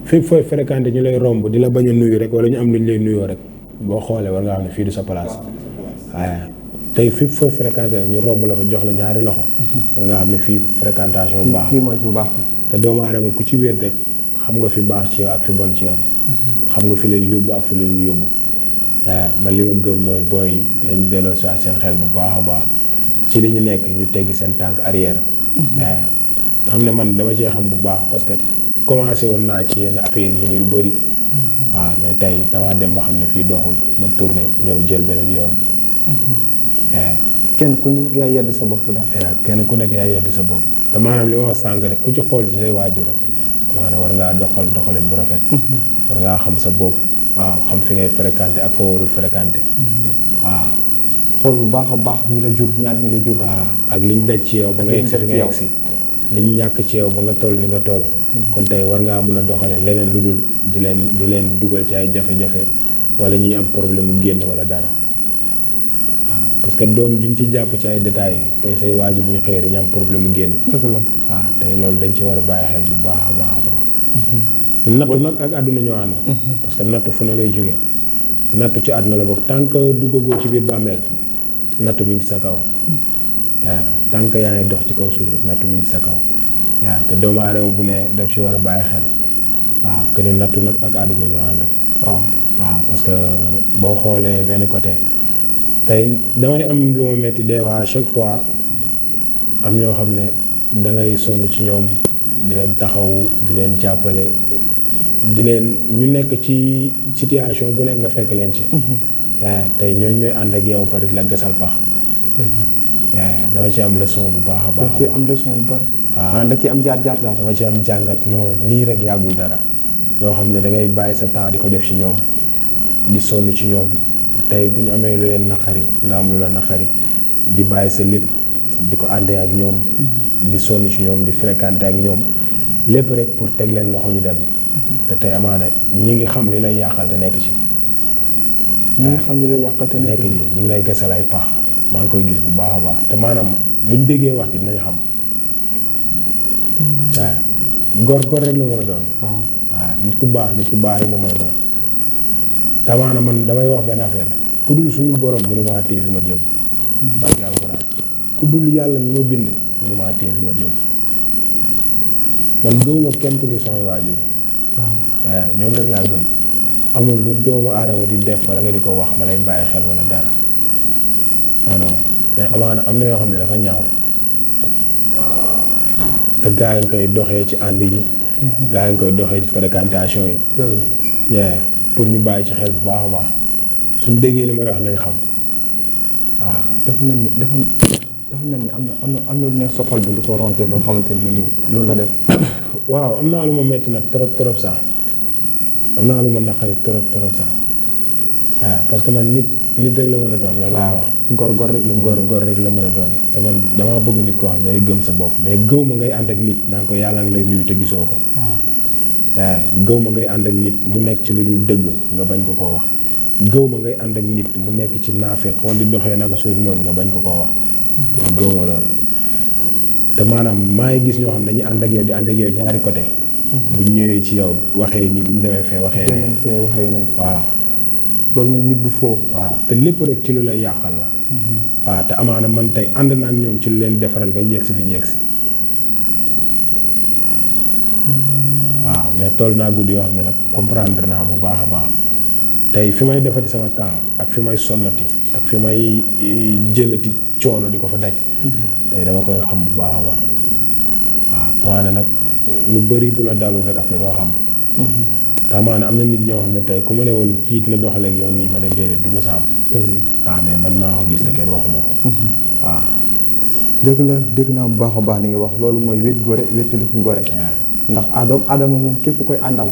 fépp fooy fréquenté ñu lay romb di la bañ a nuyu rek wala ñu am lu ñu lay nuyoo rek boo xoolee war nga xam ne fii du sa place waaye tey fépp fooy fréquenté rek ñu romb la fa jox la ñaari loxo war nga xam ne fii fréquentation bu baax fii mooy bu baax bi te doomu aadama ku ci wéet rek xam nga fi baax ci yow ak fi bon ci yow xam nga fi lay yóbbu ak fi lay yóbbu man li ma gëm mooy booy nañ delloo si seen xel bu baax a baax ci li ñu nekk ñu teggi seen tànk arrière xam ne man dama cee xam bu baax parce que commencé woon naa ci yenn affaire yi yu bëri waaw mais tey damaa dem ba xam ne fii doxul ma tourné ñëw jël beneen yoon. kenn ku nekk yaa yedd sa bopp daal. kenn ku nekk yaa yedd sa bopp te maanaam li ma wax sànq rek ku ci xool ci say waajur rek maanaam war ngaa doxalin bu rafet. war ngaa xam sa bopp waaw xam fi ngay fréquenté ak foo warul fréquenté waaw. xool bu baax a baax ñi la jur ñaar ñi la jur. waaw ak liñ daj ci yow ba nga yegsi fi nga yegsi li ñu ñàkk ci yow ba nga toll ni nga toll. kon tey war ngaa mën a doxale leneen lu dul di leen dugal ci ay jafe-jafe wala ñuy am problème mu génn wala dara waaw parce que doom juñ ci jàpp ci ay détails tey say waajur bu ñu xëyee dañu am problème mu génn. dëgg la waaw tey loolu dañ ci war a bàyyi xel bu baax a baax a baax. nattu nag ak àdduna ñoo ànd. parce que nattu fu ne lay jóge nattu ci àdduna la bokk tant que duggagoo ci biir bàmmeel nattu mi ngi sa kaw. waaw tànk yaa ngi dox ci kaw suuf nattu mi ngi sa kaw waaw te doomu aadama bu ne daf ci war a bàyyi xel waaw que ne nattu nag ak àdduna ñoo ànd. waaw parce que boo xoolee benn côté tey damay am lu ma metti des fois à chaque fois am ñoo xam ne da ngay sonn ci ñoom di leen taxawu di leen jàppale di leen ñu nekk ci situation bu nekk nga fekk leen ci. waaw tey ñooñu ñooy ànd ak yow pare la gasal pax. dama ci am leçon bu baax a baax. da ci am leçon bu bari. waaw da ci am jaar daal. dama ci am jàngat non nii rek yàggul dara ñoo xam ne da ngay bàyyi sa temps di ko def ci ñoom di sonn ci ñoom tey bu ñu amee lu leen naqari nga am lu la naqari di bàyyi sa lépp di ko àndee ak ñoom di sonn ci ñoom di fréquenter ak ñoom lépp rek pour teg leen loxo ñu dem te tey amaana ñi ngi xam li lay yàqal te nekk ci. ñi ngi xam li lay yàqal te nekk ci ñi ngi lay gasal ay pax. maa ngi koy gis bu baax a baax te maanaam buñ déggee wax ci dinañ xam waaw góor rek la mën a doon. waaw nit ku baax rek la mën a doon te maanaam man damay wax benn affaire ku dul suñu borom mënu maa téye fi ma jëm. barke alxuraan ku dul yàlla mi ma bind mënu maa téye fi ma jëm man gëwuma kenn ku dul samay waajur. waaw ñoom rek laa gëm amul lu doomu aadama di def wala nga di ko wax ma lay bàyyi xel wala dara. non mais amaana am na yoo xam ne dafa ñaaw te gaa yi koy doxee ci ànd yi. gaa yi koy doxee ci fréquentation yi. pour ñu bàyyi ci xel bu baax a baax suñ déggee li may wax nañ xam waaw. dafa mel ni am na lu nekk sa xol bi lu ko ronté loo xamante ni loolu la def. waaw am naa lu ma metti nag trop sax am naa lu ma naqari trop sax waaw parce que man nit rek la mën a doon loolu laa wax. góor rek la mën a doon te man damaa bëgg nit koo xam ne day gëm sa bopp mais gëw ma ngay ànd ak nit naan ko yàlla nga lay nuyu te gisoo ko. waaw gëw ma ngay ànd ak nit mu nekk ci lu dul dëgg nga bañ ko koo wax gëw ma ngay ànd ak nit mu nekk ci naafeq wala di doxee naka suuf noonu nga bañ ko koo wax. gëw ma loolu te maanaam maa ngi gis ñoo xam ne dañuy ànd ak yow di ànd ak yow ñaari côté. bu ñëwee ci yow waxee nii bu ñu demee fee waxee ne. waaw. loolu mooy nit bu foo. waaw te lépp rek ci lu lay yàqal la. waaw te amaana man tey ànd naa ak ñoom ci lu leen defaral ba ñu yegg si fi ñu yegg si. waaw mais toll naa guddi yoo xam ne nag comprendre naa bu baax a baax tey fi may defati sama temps ak fi may sonnati ak fi may jëlati coono di ko fa daj. tey dama koy xam bu baax a baax. waaw maanaam nag lu bëri bu la dalul rek après doo xam. te maanaam am na nit ñoo xam ne tey ku ma ne woon kii na doxaleeg yow nii ma ne déedéet du ma saam. waaw mais man maa ko gis te kenn waxuma ko. waaw. dëgg la dégg naa bu baax a baax li nga wax loolu mooy wét gore wéttaliku gore. ndax adama moom képp koy àndal.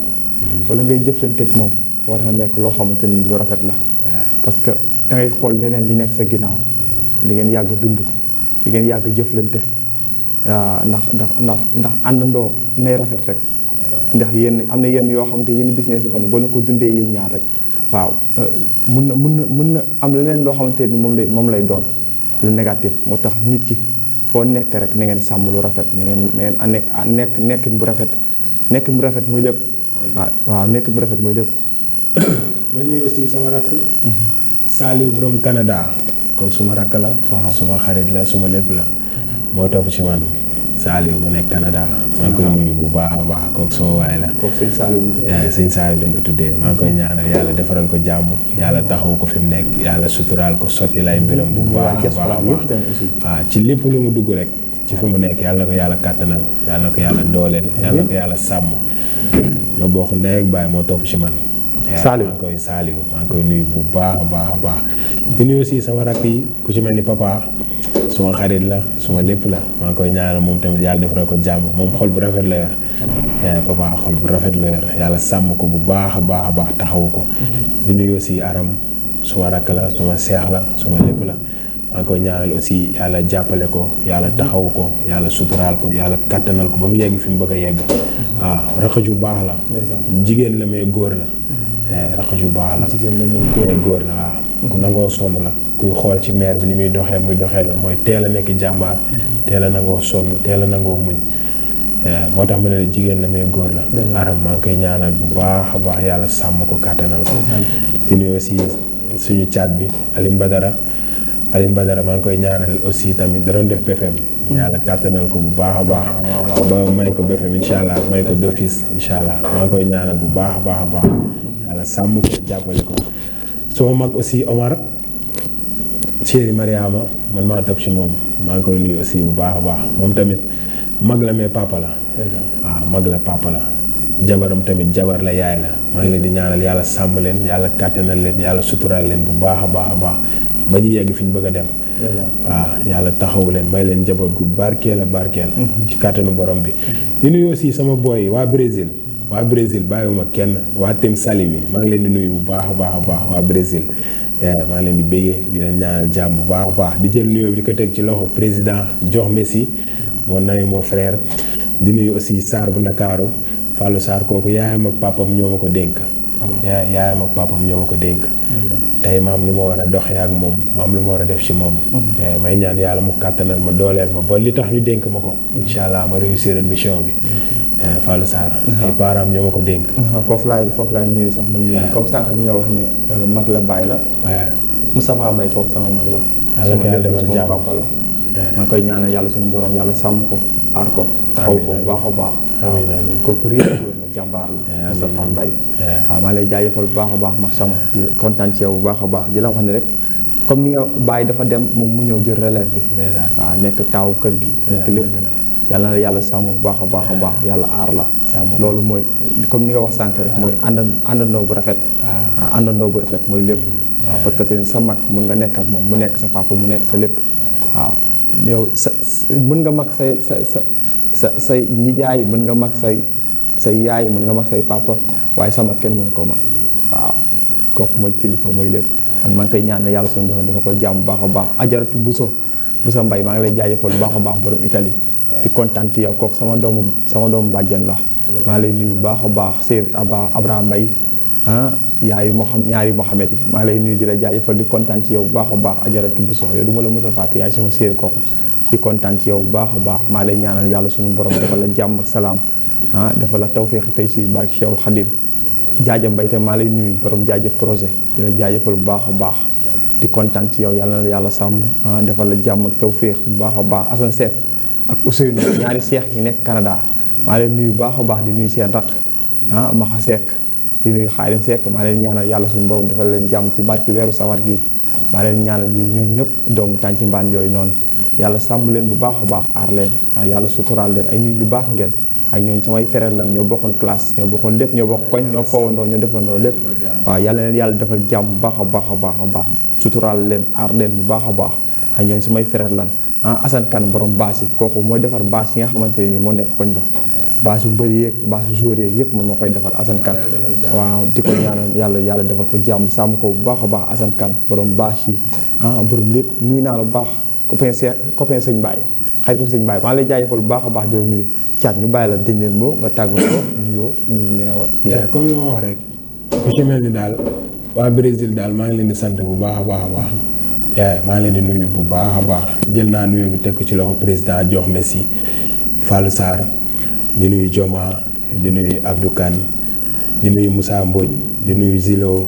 wala ngay jëflanteeg moom war na nekk loo xamante ni lu rafet la. parce que da ngay xool leneen li nekk sa ginnaaw di ngeen yàgg dund di ngeen yàgg jëflante ndax àndandoo nay rafet rek. ndax yéen am na yenn yoo xamante yenn business yoo xam ne boo leen ko dundee yéen ñaar rek waaw mun na am leneen loo xamante ni moom lay doon lu négatif moo tax nit ki foo nekk rek na ngeen sàmm lu rafet na ngeen nekkin bu rafet muy lépp. waaw nekkin bu rafet muy lépp. ma nuyu aussi sama rakk. Saliou borom Canada kooku suma rakk la. suma xarit la suma lépp la. moo topp ci man. Saliou bu nekk Canada maa ngi koy nuyu bu baax a baax kooku sama waay la. kooku sëñ Saliou. sëñ Saliou lañ ko tuddee maa ngi koy ñaanal yàlla defaral ko jàmm yàlla taxawu ko fi mu nekk yàlla suturaal ko sotti lay mbiram bu baax a baax waaw ci lépp lu mu dugg rek ci fi mu nekk yàlla na ko yàlla kàttanal yàlla na ko yàlla dooleel yàlla na ko yàlla sàmm ñoo bokk ndey ak baay moo topp ci man. Saliou maa ngi koy nuyu bu baax a baax a baax di nuyu aussi sama rakk yi ku ci mel ni papa. suma xarit la suma lépp la maa ngi koy ñaanal moom tamit yàlla defaral ko jàmm moom xol bu rafet la yor papa xol bu rafet la yor yàlla sàmm ko bu baax a baax a baax taxawu ko di nuyu aussi aram suma rakk la suma seex la suma lépp la maa ngi koy ñaanal aussi yàlla jàppale ko yàlla taxawu ko yàlla suturaal ko yàlla kattanal ko ba mu yegg fi mu bëgg a yegg waaw rakk ju baax la jigéen la mais góor la rakk ju baax la mais góor la waaw ku nangoo sonn la kuy xool ci maire bi ni muy doxee la mooy teel a nekk jàmbaar teel a nangoo sonn teel a nangoo muñ moo tax ma ne la jigéen la mais góor la aram maa ngi koy ñaanal bu baax a baax yàlla sàmm ko kàttanal ko di nuyu aussi suñu caat bi Aline Badara maa ngi koy ñaanal aussi tamit da doon def BFM yàlla kàttanal ko bu baax a baax ba may ko BFM incha allah may ko d'office incha allah maa ngi koy ñaanal bu baax a baax a baax yàlla sàmm ko jàppale ko sama mag aussi Omar chéri Mariama man maa topp ci moom maa ngi koy nuyu aussi bu baax a baax moom tamit mag la mais papa la waaw mag la papa la jabaram tamit jabar la yaay la maa ngi leen di ñaanal yàlla sàmm leen yàlla kàttanal leen yàlla suturaal leen bu baax a baax a baax ba ñu yegg fi ñu bëgg a dem waaw yàlla taxawu leen may leen njaboot gu barkeel ci kàttanu borom bi di nuyu aussi sama boy yi waa Brésil bàyyiwuma kenn waa Tem Sali bi maa ngi leen di nuyu bu baax a baax a baax waa Brésil maa ngi leen di béggee di leen ñaanal jàmm bu baax a baax di jël nuyoo bi di ko teg ci loxo président jox Messi mon ami mon frère di nuyu aussi Sarr bu Ndakaaru Fallou Sarr kooku yaayam ak papam ñoo ma ko dénk yaayam ak papam ñoo ma ko dénk tey maam lu ma war a doxee ak moom maam lu ma war a def ci moom may ñaan yàlla mu kàttanal ma dooleel ma ba li tax ñu dénk ma ko incha allah ma réussir mission bi Fallou Sarr ay parents ñoo ma ko dénk foofu laay ñëwee sax comme sànq bi nga wax ne mag la bàyyi la Moustapha Mbaye kooku sama mag la yàlla ko yàlla defal jàmm ma koy ñaanal yàlla suñu borom yàlla sàmm ko aar ko taxaw ko bu baax a baax amiin kooku réer la jàmbaar la Moustapha Mbaye waaw maa lay jaajëfal bu baax a baax ma sama di kontaan ci yow bu baax a baax di la wax ne rek comme ni nga bàyyi dafa dem moom mu ñëw jël relève bi waaw nekk taawu kër gi nekk lépp yàlla na yàlla sàmm bu baax a baax a baax yàlla aar la loolu mooy comme ni nga wax sànq rek mooy àndandoo bu rafet waaw àndandoo bu rafet mooy lépp waaw parce que tamit sa mag mun nga nekk ak moom mu nekk sa papa mu nekk sa lépp waaw yow mën nga mag say nijaay mën nga mag say yaay mën nga mag say papa waaye sama kenn mën ko mag waaw kooku mooy kilifa mooy lépp man maa ngi koy ñaan yàlla suñu borom dafa ko jàmm bu baax a baax ajaratu Bousso Mbaye maa ngi lay jaajëfal bu baax a baax borom Italie di kontaan yow kooku sama doomu bàjjen la maa lay nuyu bu baax a baax Seydou Abraham Mbaye yaayu ñaari Mohamed yi maa ngi lay nuyu di la jaajëfal di kontaan ci yow bu baax a baax ajaratu Bousso yow du ma la mës a fàtte yaay sama séer kooku di kontaan ci yow bu baax a baax maa lay ñaanal yàlla suñu borom defal la jàmm ak salaam defal la tawféex tey ci barke Cheikhul Khadim Jaaja Mbay te maa lay nuyu borom jaajëf projet di la jaajëfal bu baax a baax di kontaan ci yow yàlla na la yàlla sàmm defal la jàmm ak tawféex bu baax a baax Assane Seck ak Ousseynou ñaari seex yi nekk Canada maa leen nuyu bu baax a baax di nuyu seen rakk Maxa Seck di nuyu Xaadim Seck maa leen ñaanal yàlla suñu borom defal leen jàmm ci barki weeru safar gi maa leen ñaanal yi ñoom ñëpp doomu tànci mbaan yooyu noonu yàlla sàmm leen bu baax a baax aar leen yàlla suturaal leen ay nit ñu baax ngeen ay ñooñu samay frère lan ñoo bokkoon classe ñoo bokkoon lépp ñoo bokk koñ ñoo foowandoo ñoo defandoo lépp waaw yàlla leen yàlla defal jàmm bu baax a baax a baax a baax suturaal leen aar leen bu baax a baax ay ñooñu samay frère lan Assane Kane borom baas yi kooku mooy defar baas yi nga xamante ne nii moo nekk koñ ba baas yu bëri yeeg baas yu jóor yeeg yëpp moom moo koy defar Assane Kane waaw di ko ñaanal yàlla defal ko jàmm sàmm ko bu baax a baax Assane Kane borom baas yi borom lépp nuyu naa la bu baax copain sëñ Baye xaritu sëñ Baye maa ngi lay jaajëfal bu baax a baax di la nuyu caat ñu bàyyi la dernier mot nga tàggatoo nuyoo ñu ne comme li ma wax rek ku ci mel ni daal waa Brésil daal maa ngi leen di sant bu baax a baax a baax maa ngi leen di nuyu bu baax a baax jël naa nuyu bi teg ko ci loxo président jox Messi Fallou Sarr di nuyu Joma di nuyu Abdou Kane di nuyu Moussa Mbodj di nuyu Zilo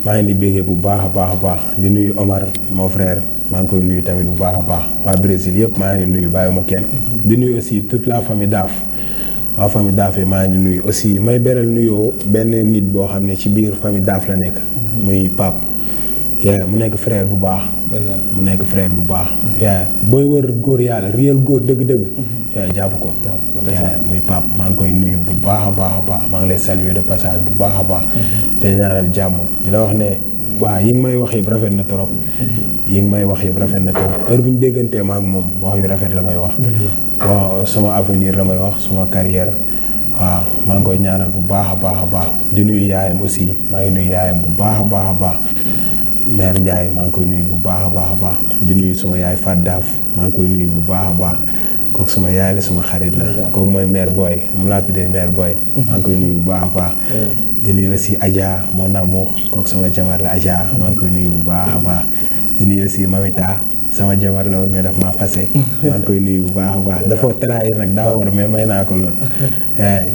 maa ngi di béggee bu baax a baax a baax di nuyu Omar mon frère maa ngi koy nuyu tamit bu baax a baax waa Brésil yëpp maa ngi di nuyu bàyyiwuma kenn di nuyu aussi toute la famille Daaf waa famille Daaf yi maa ngi di nuyu aussi may beral nuyoo benn nit boo xam ne ci biir famille Daaf la nekk muy Pape mu nekk frère bu baax mu nekk frère bu baax booy wër góor yàlla réel góor dëgg-dëgg jàpp ko muy Pape maa ngi koy nuyu bu baax a baax a baax maa ngi lay saluer de passage bu baax a baax te ñaanal jàmm di la wax ne waaw yi ngi may wax yëpp rafet na trop yi ngi may wax yëpp rafet na trop heure bu ñu déggantee ma ak moom wax yu rafet la may wax waaw sama avenir la may wax suma carrière waaw maa ngi koy ñaanal bu baax a baax a baax di nuyu yaayam aussi maa ngi nuyu yaayam bu baax a baax a baax mère Ndiaye maa ngi koy nuyu bu baax a baax a baax di nuyu suma yaay Fat Daaf maa ngi koy nuyu bu baax a baax kooku suma yaay la suma xarit la kooku mooy mère Boy mu laa tuddee mère Boy maa ngi koy nuyu bu baax a baax di nuyu aussi Adja mon amour kooku sama jabar la Adja maa ngi koy nuyu bu baax a baax di nuyu aussi Mamita sama jabar la woon mais daf maa fase maa ngi koy nuyu bu baax a baax dafa trahir nag daa war mais may naa ko lool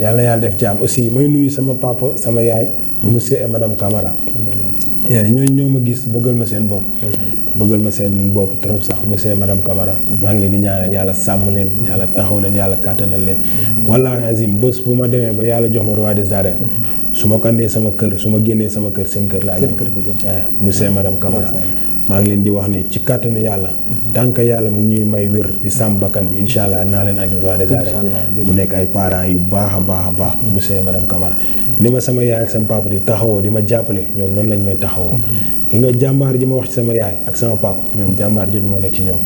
yàlla yàlla def jàmm aussi may nuyu sama papa sama yaay monsieur et madame Camara ñooñu ñoo ma gis bëggal ma seen bopp trop sax monsieur et madame Camara maa ngi leen di ñaanal yàlla sàmm leen yàlla taxaw leen yàlla kàttanal leen wallaahi azim bés bu ma demee ba yàlla jox ma roi des arènes su ma ko andee sama kër su ma génnee sama kër seen kër laa jëm monsieur et madame Camara maa ngi leen di wax ne ci kàttanu yàlla tànk yàlla mu ngi ñuy may wér di sàmm bakkan bi incha allah naa leen andi roi des arènes mu nekk ay parents yu baax a baax a baax monsieur et madame Camara ni ma sama yaay ak sama papa di taxawoo di ma jàppale ñoom noonu lañ may taxawoo ki nga jàmbaar ji ma wax ci sama yaay ak sama papa ñoom jàmbaar jooju moo nekk ci ñoom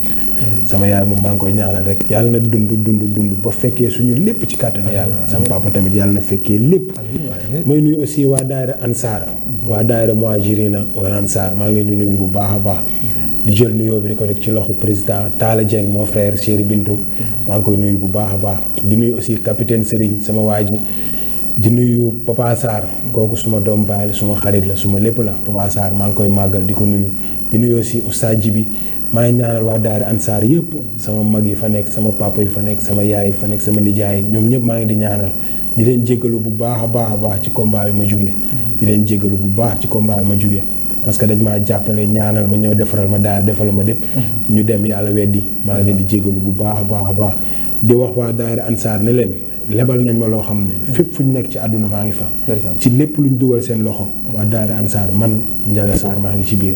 sama yaay moom maa ngi koy ñaanal rek yàlla na dund ba fekkee suñu lépp ci kàttanu yàlla sama papa tamit yàlla na fekkee lépp may nuyu aussi waa daayira Ansar waa daayira Muhajirina wala Ansar maa ngi leen di nuyu bu baax a baax di jël nuyoo bi di ko rek ci loxo président Talla Dieng mon frère Chéri Bintou maa ngi koy nuyu bu baax a baax di nuyu aussi capitaine Serigne sama waa ji di nuyu Papa Sarr kooku suma doom baay la suma xarit la suma lépp la Papa Sarr maa ngi koy màggal di ko nuyu di nuyu aussi Oustaz Jibi maa ngi ñaanal waa daara Ansar yëpp sama mag yi fa nekk sama papa yi fa nekk sama yaay yi fa nekk sama nijaay ñoom ñëpp maa ngi di ñaanal di leen jéggalu bu baax a baax a baax ci combat bi ma jóge di leen jéggalu bu baax ci combat bi ma jóge parce que dañ maa jàppale ñaanal ma ñëw defaral ma daara defal ma lépp ñu dem yàlla weddi maa ngi leen di jéggalu bu baax a baax a baax di wax waa daara Ansar ne leen lebal nañ ma loo xam ne fépp fu ñu nekk ci àdduna maa ngi fa ci lépp luñ dugal seen loxo waa daara Ansar man Ndiaga Sarr maa ngi ci biir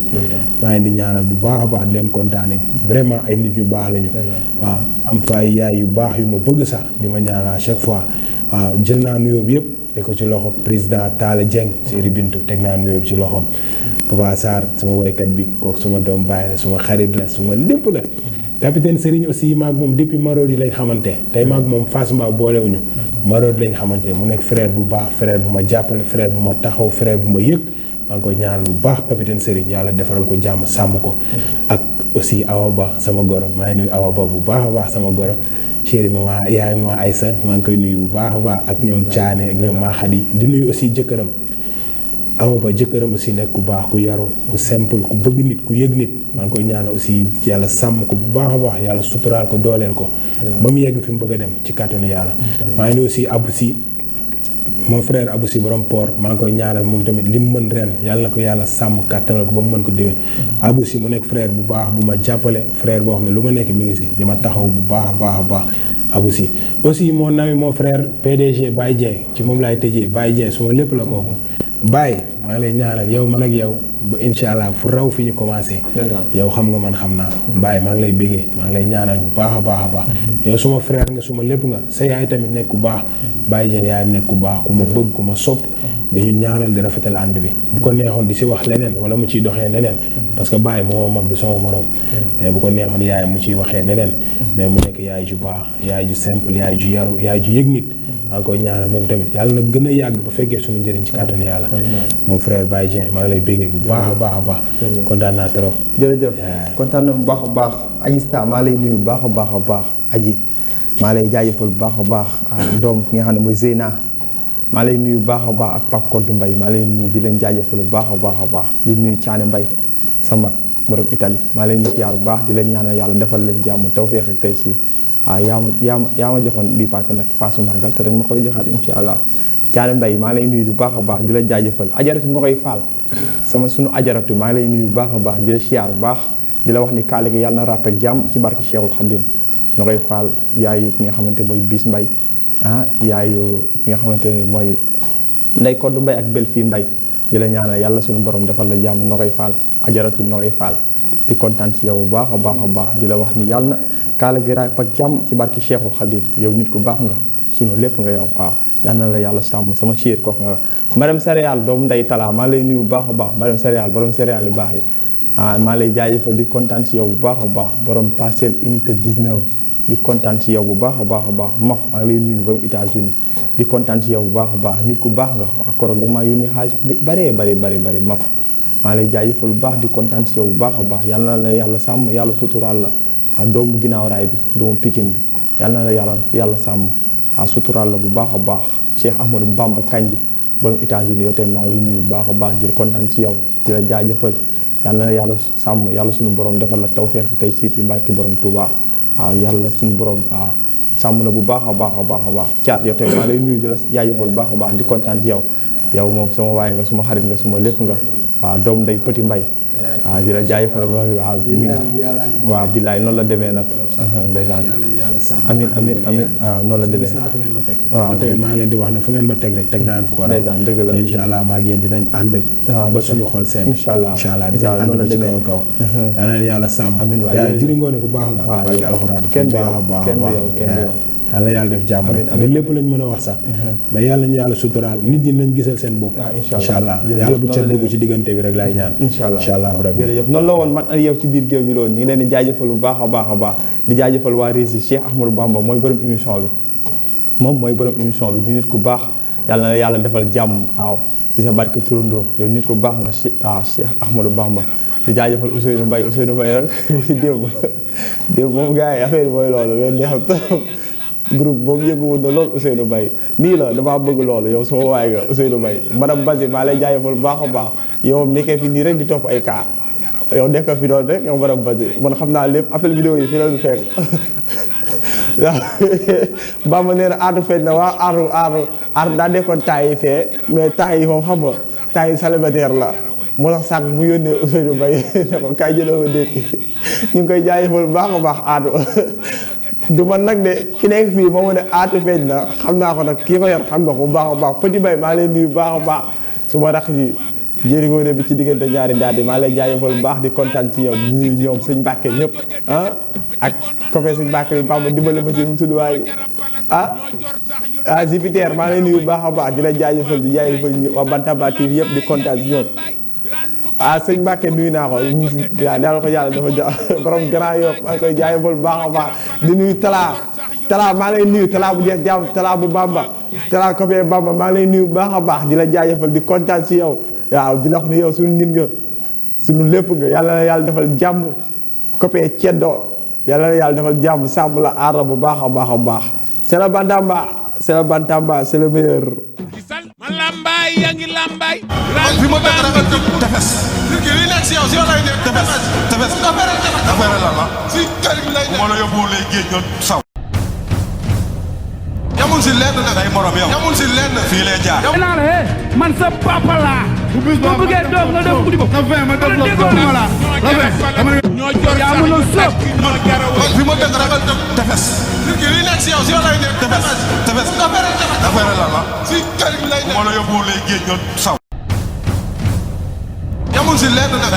maa ngi di ñaanal bu baax a baax di leen kontaanee vraiment ay nit yu baax lañu waaw am fa ay yaay yu baax yu ma bëgg sax di ma ñaanal à chaque fois waaw jël naa nuyoo bi yëpp teg ko ci loxo président Talla Dieng Chéri Bintou teg naa nuyoo bi ci loxoom Papa Sarr sama woykat bi kooku suma doom baay la suma xarit la suma lépp la capitaine Serigne aussi maag moom depuis Marodi lañ xamante tey maag moom Fass Mbao boolewuñu Marodi lañ xamante mu nekk frère bu baax frère bu ma jàppale frère bu ma taxaw frère bu ma yëg maa ngi koy ñaanal bu baax capitaine Serigne yàlla defaral ko jàmm sàmm ko ak aussi Awa Ba sama goro maa ngi nuyu Awa Ba bu baax a baax sama goro chéri mama yaay mama Aïssa maa ngi koy nuyu bu baax a baax ak ñoom Thiané ak ñoom Mahadi di nuyu aussi jëkkëram Ama Ba jëkkëram aussi nekk ku baax ku yaru ku simple ku bëgg nit ku yëg nit maa ngi koy ñaanal aussi yàlla sàmm ko bu baax a baax yàlla suturaal ko dooleel ko ba mu yegg fi mu bëgg a dem ci kàttanu yàlla maa ngi ni aussi Abou Sy mon frère Abou Sy borom port maa ngi koy ñaanal moom tamit li mu mën ren yàlla na ko yàlla sàmm kàttanal ko ba mu mën ko déwén Abou Sy mu nekk frère bu baax bu ma jàppale frère boo xam ne lu ma nekk mi ngi si di ma taxaw bu baax a baax a baax Abou Sy aussi mon ami mon frère PDG Baye Dieng ci moom laay tëjee Baye Dieng su ma lépp la kooku Baye maa ngi lay ñaanal yow man ak yow ba incha allah fu raw fi ñu commencé yow xam nga man xam naa Baye maa ngi lay bégee maa ngi lay ñaanal bu baax a baax a baax yow suma frère nga suma lépp nga sa yaay tamit nekk ku baax Baye Dieng yaay nekk ku baax ku ma bëgg ku ma sopp dañu ñaanal di rafetal ànd bi bu ko neexoon di si wax leneen wala mu ciy doxee neneen parce que Baye moo mag du sama morom mais bu ko neexoon yaay mu ciy waxee neneen mais mu nekk yaay ju baax yaay ju simple yaay ju yaru yaay ju yëg nit maa ngi koy ñaanal moom tamit yàlla na gën a yàgg ba fekkee suñu njëriñ ci kàttanu yàlla moom frère Baye Dieng maa ngi lay béggee bu baax a baax a baax kontaan naa trop jërëjëf kontaan na bu baax a baax Adji Star maa lay nuyu bu baax a baax a baax Adji maa lay jaajëfal bu baax a baax doom ki nga xam ne mooy Zeyna maa lay nuyu bu baax a baax ak Pape Kodou Mbaye maa lay nuyu di leen jaajëfal bu baax a baax a baax di nuyu Thiané Mbaye sa mag borom Italie maa leen nuyu yaar bu baax di leen ñaanal yàlla defal leen jàmm tawfeex ak tey si waaw yaa ma joxoon bii passé nag paasu màggal te rek ma koy joxaat incha allah Thiané Mbaye maa lay nuyu bu baax a baax di la jaajëfal ajaratu ma koy faal sunu ajaratu maa lay nuyu bu baax a baax di la siyaar bu baax di la wax ni kaale gi yàlla na ràpp ak jàmm ci barke Cheikhul Khadim na koy faal yaayu ki nga xamante mooy Bis Mbaye yaayu ki nga xamante ne mooy Ndey Koddu Mbaye ak Bel fii Mbaye di la ñaanal yàlla sunu borom defal la jàmm na koy faal ajaratu na koy faal di kontaan ci yow bu baax a baax a baax di la wax ni yàlla na kaala gi ràpp ak jàmm ci barke Cheikhul Khadim yow nit ku baax nga sunu lépp nga yow waaw yal na la yàlla sàmm sama chier kooku nga madame céréale doomu ndey talaa maa lay nuyu bu baax a baax madame céréale borom céréale yu baax yi maa lay jaajëfal di kontaan ci yow bu baax a baax borom parcelle unité 19 di kontaan ci yow bu baax a baax a baax maf maa ngi lay nuyu borom États-Unis di kontaan ci yow bu baax a baax nit ku baax nga ak koroog da maa yónni xaalis bari maf maa lay jaajëfal bu baax di kontaan ci yow bu baax a baax yal na la yàlla sàmm yàlla suturaal la doomu ginnaaw raay bi doomu Pikine bi yal na la yàlla sàmm suturaal la bu baax a baax Cheikh Ahmadou Bamba Kanji borom États-Unis yow tamit maa ngi lay nuyu bu baax a baax di kontaan ci yow di la jaajëfal yal na la yàlla sàmm yàlla suñu borom defal la tawfeex tey siit yi barki borom Touba yàlla suñu borom sàmm la bu baax a baax a baax a baax caat yow tamit maa lay nuyu di la jaajëfal bu baax a baax di kontaan ci yow moom sama waay nga suma xarit nga suma lépp nga doom nday Petit Mbaye di la jaajëfal waaw billaay noonu la demee nag ndeysaan amin noonu la demee waaw tey maa ngi leen di wax ne fu ngeen ma teg rek teg naa leen fu ko raw ndeysaan dëgg la incha allah maa ngi yéen dinañ ànd ba suñu xol seen incha allah dinañ ànd ba ci kaw kaw yaa leen yàlla sàmm yaa jëri ngoone ku baax nga barke alxuraan kenn baax a baax a baax yàlla yàlla def jàmm rek amiin lépp lañ mën a wax sax mais yàlla ñu yàlla suturaal nit ñi nañ gisal seen bopp incha allah yàlla bu ca dugg ci diggante bi rek laay ñaan incha allah rabbi jërëjëf noonu la woon man ak yow ci biir géew bi loolu ñu ngi leen di jaajëfal bu baax a baax a baax di jaajëfal waa Rési Cheikh Ahmadou Bamba mooy borom émission bi moom mooy borom émission bi di nit ku baax yàlla na yàlla defal jàmm waaw ci sa barke turandoo yow nit ku baax nga Cheikh Ahmadou Bamba di jaajëfal Ousseynou Mbaye rek démb moom gars yi affaire mooy loolu leen di xam groupe boobu yëngu woon na lool Ousseynou Mbaye nii la damaa bëgg loolu yow suma waay nga Ousseynou Mbaye madame Basi maa lay jaajëfal bu baax a baax yow moom nekkee fi nii rek di topp ay cas yow nekk fi doon rek yow madame Basi man xam naa lépp appel vidéo yi fi la du fekk waaw Bamba nee na aatu feeñ na waa aatu daa nekkoon temps yi fee mais temps yi moom xam nga temps yi célibataire la moo tax sànq mu yónnee Ousseynou Mbaye ne ko kaay jëloo ma dékki ñu ngi koy jaajëfal bu baax a baax aatu du man nag de ki nekk fii moo ma ne aatu feeñ na xam naa ko nag kii ko yor xam nga ko bu baax a baax Petit Mbaye maa lay nuyu bu baax a baax su ma rakk ji jëriñoo bi ci diggante ñaari daal di maa lay jaajëfal bu baax di kontaan ci yow di nuyu ñoom sëñ Mbàkke ñëpp ak copain sëñ Mbàkke bi Bamba dimbale ma ci mu tudd waay Jupiter maa lay nuyu bu baax a baax di la jaajëfal di jaajëfal waa Bantamba TV yëpp di kontaan ci ñoom sëñ Mbàkke nuyu naa ko waaw daal ko yàlla dafa ja borom Grand Yoff maa ngi koy jaajëfal bu baax a baax di nuyu Talla maa lay nuyu Talla bu jeex jàmm Talla bu Bamba Talla copain Bamba maa ngi lay nuyu bu baax a baax di la jaajëfal di kontaan ci yow waaw di la wax ne yow suñu nit nga suñu lépp nga yàlla na yàlla defal jàmm copain Ceddo yàlla na yàlla defal jàmm sàmm la aar bu baax a baax a baax c'est le Bantamba c'est le meilleur. ma lambaay yaa ngi lambaay man fi ma dëkk ragal dëkk. tefes. nit ki li nekk si yow si yow lay nekk. tefes tefes. affaire lan la. si kër gi lay bu ma nekk. la yóbbuwul lay géej nga saw. yamul si lenn nag. day morom yow. yamul si lenn. fii lay jaar. naa la man sa papa laa. bu bis boo bëggee doom nga dem guddi ba. na 20 ma def wala la déggoo doom. naa la. la 20 dama ne yaa mën a sóob. man fi ma dëkk ragal dëkk. tefes. nit ki li nekk si yow si yow lay nekk. tefes tefes. affaire lan la. si kër gi lay bu nekk. ma la yóbbuwul lay géej nga saw. yamul si lenn nag.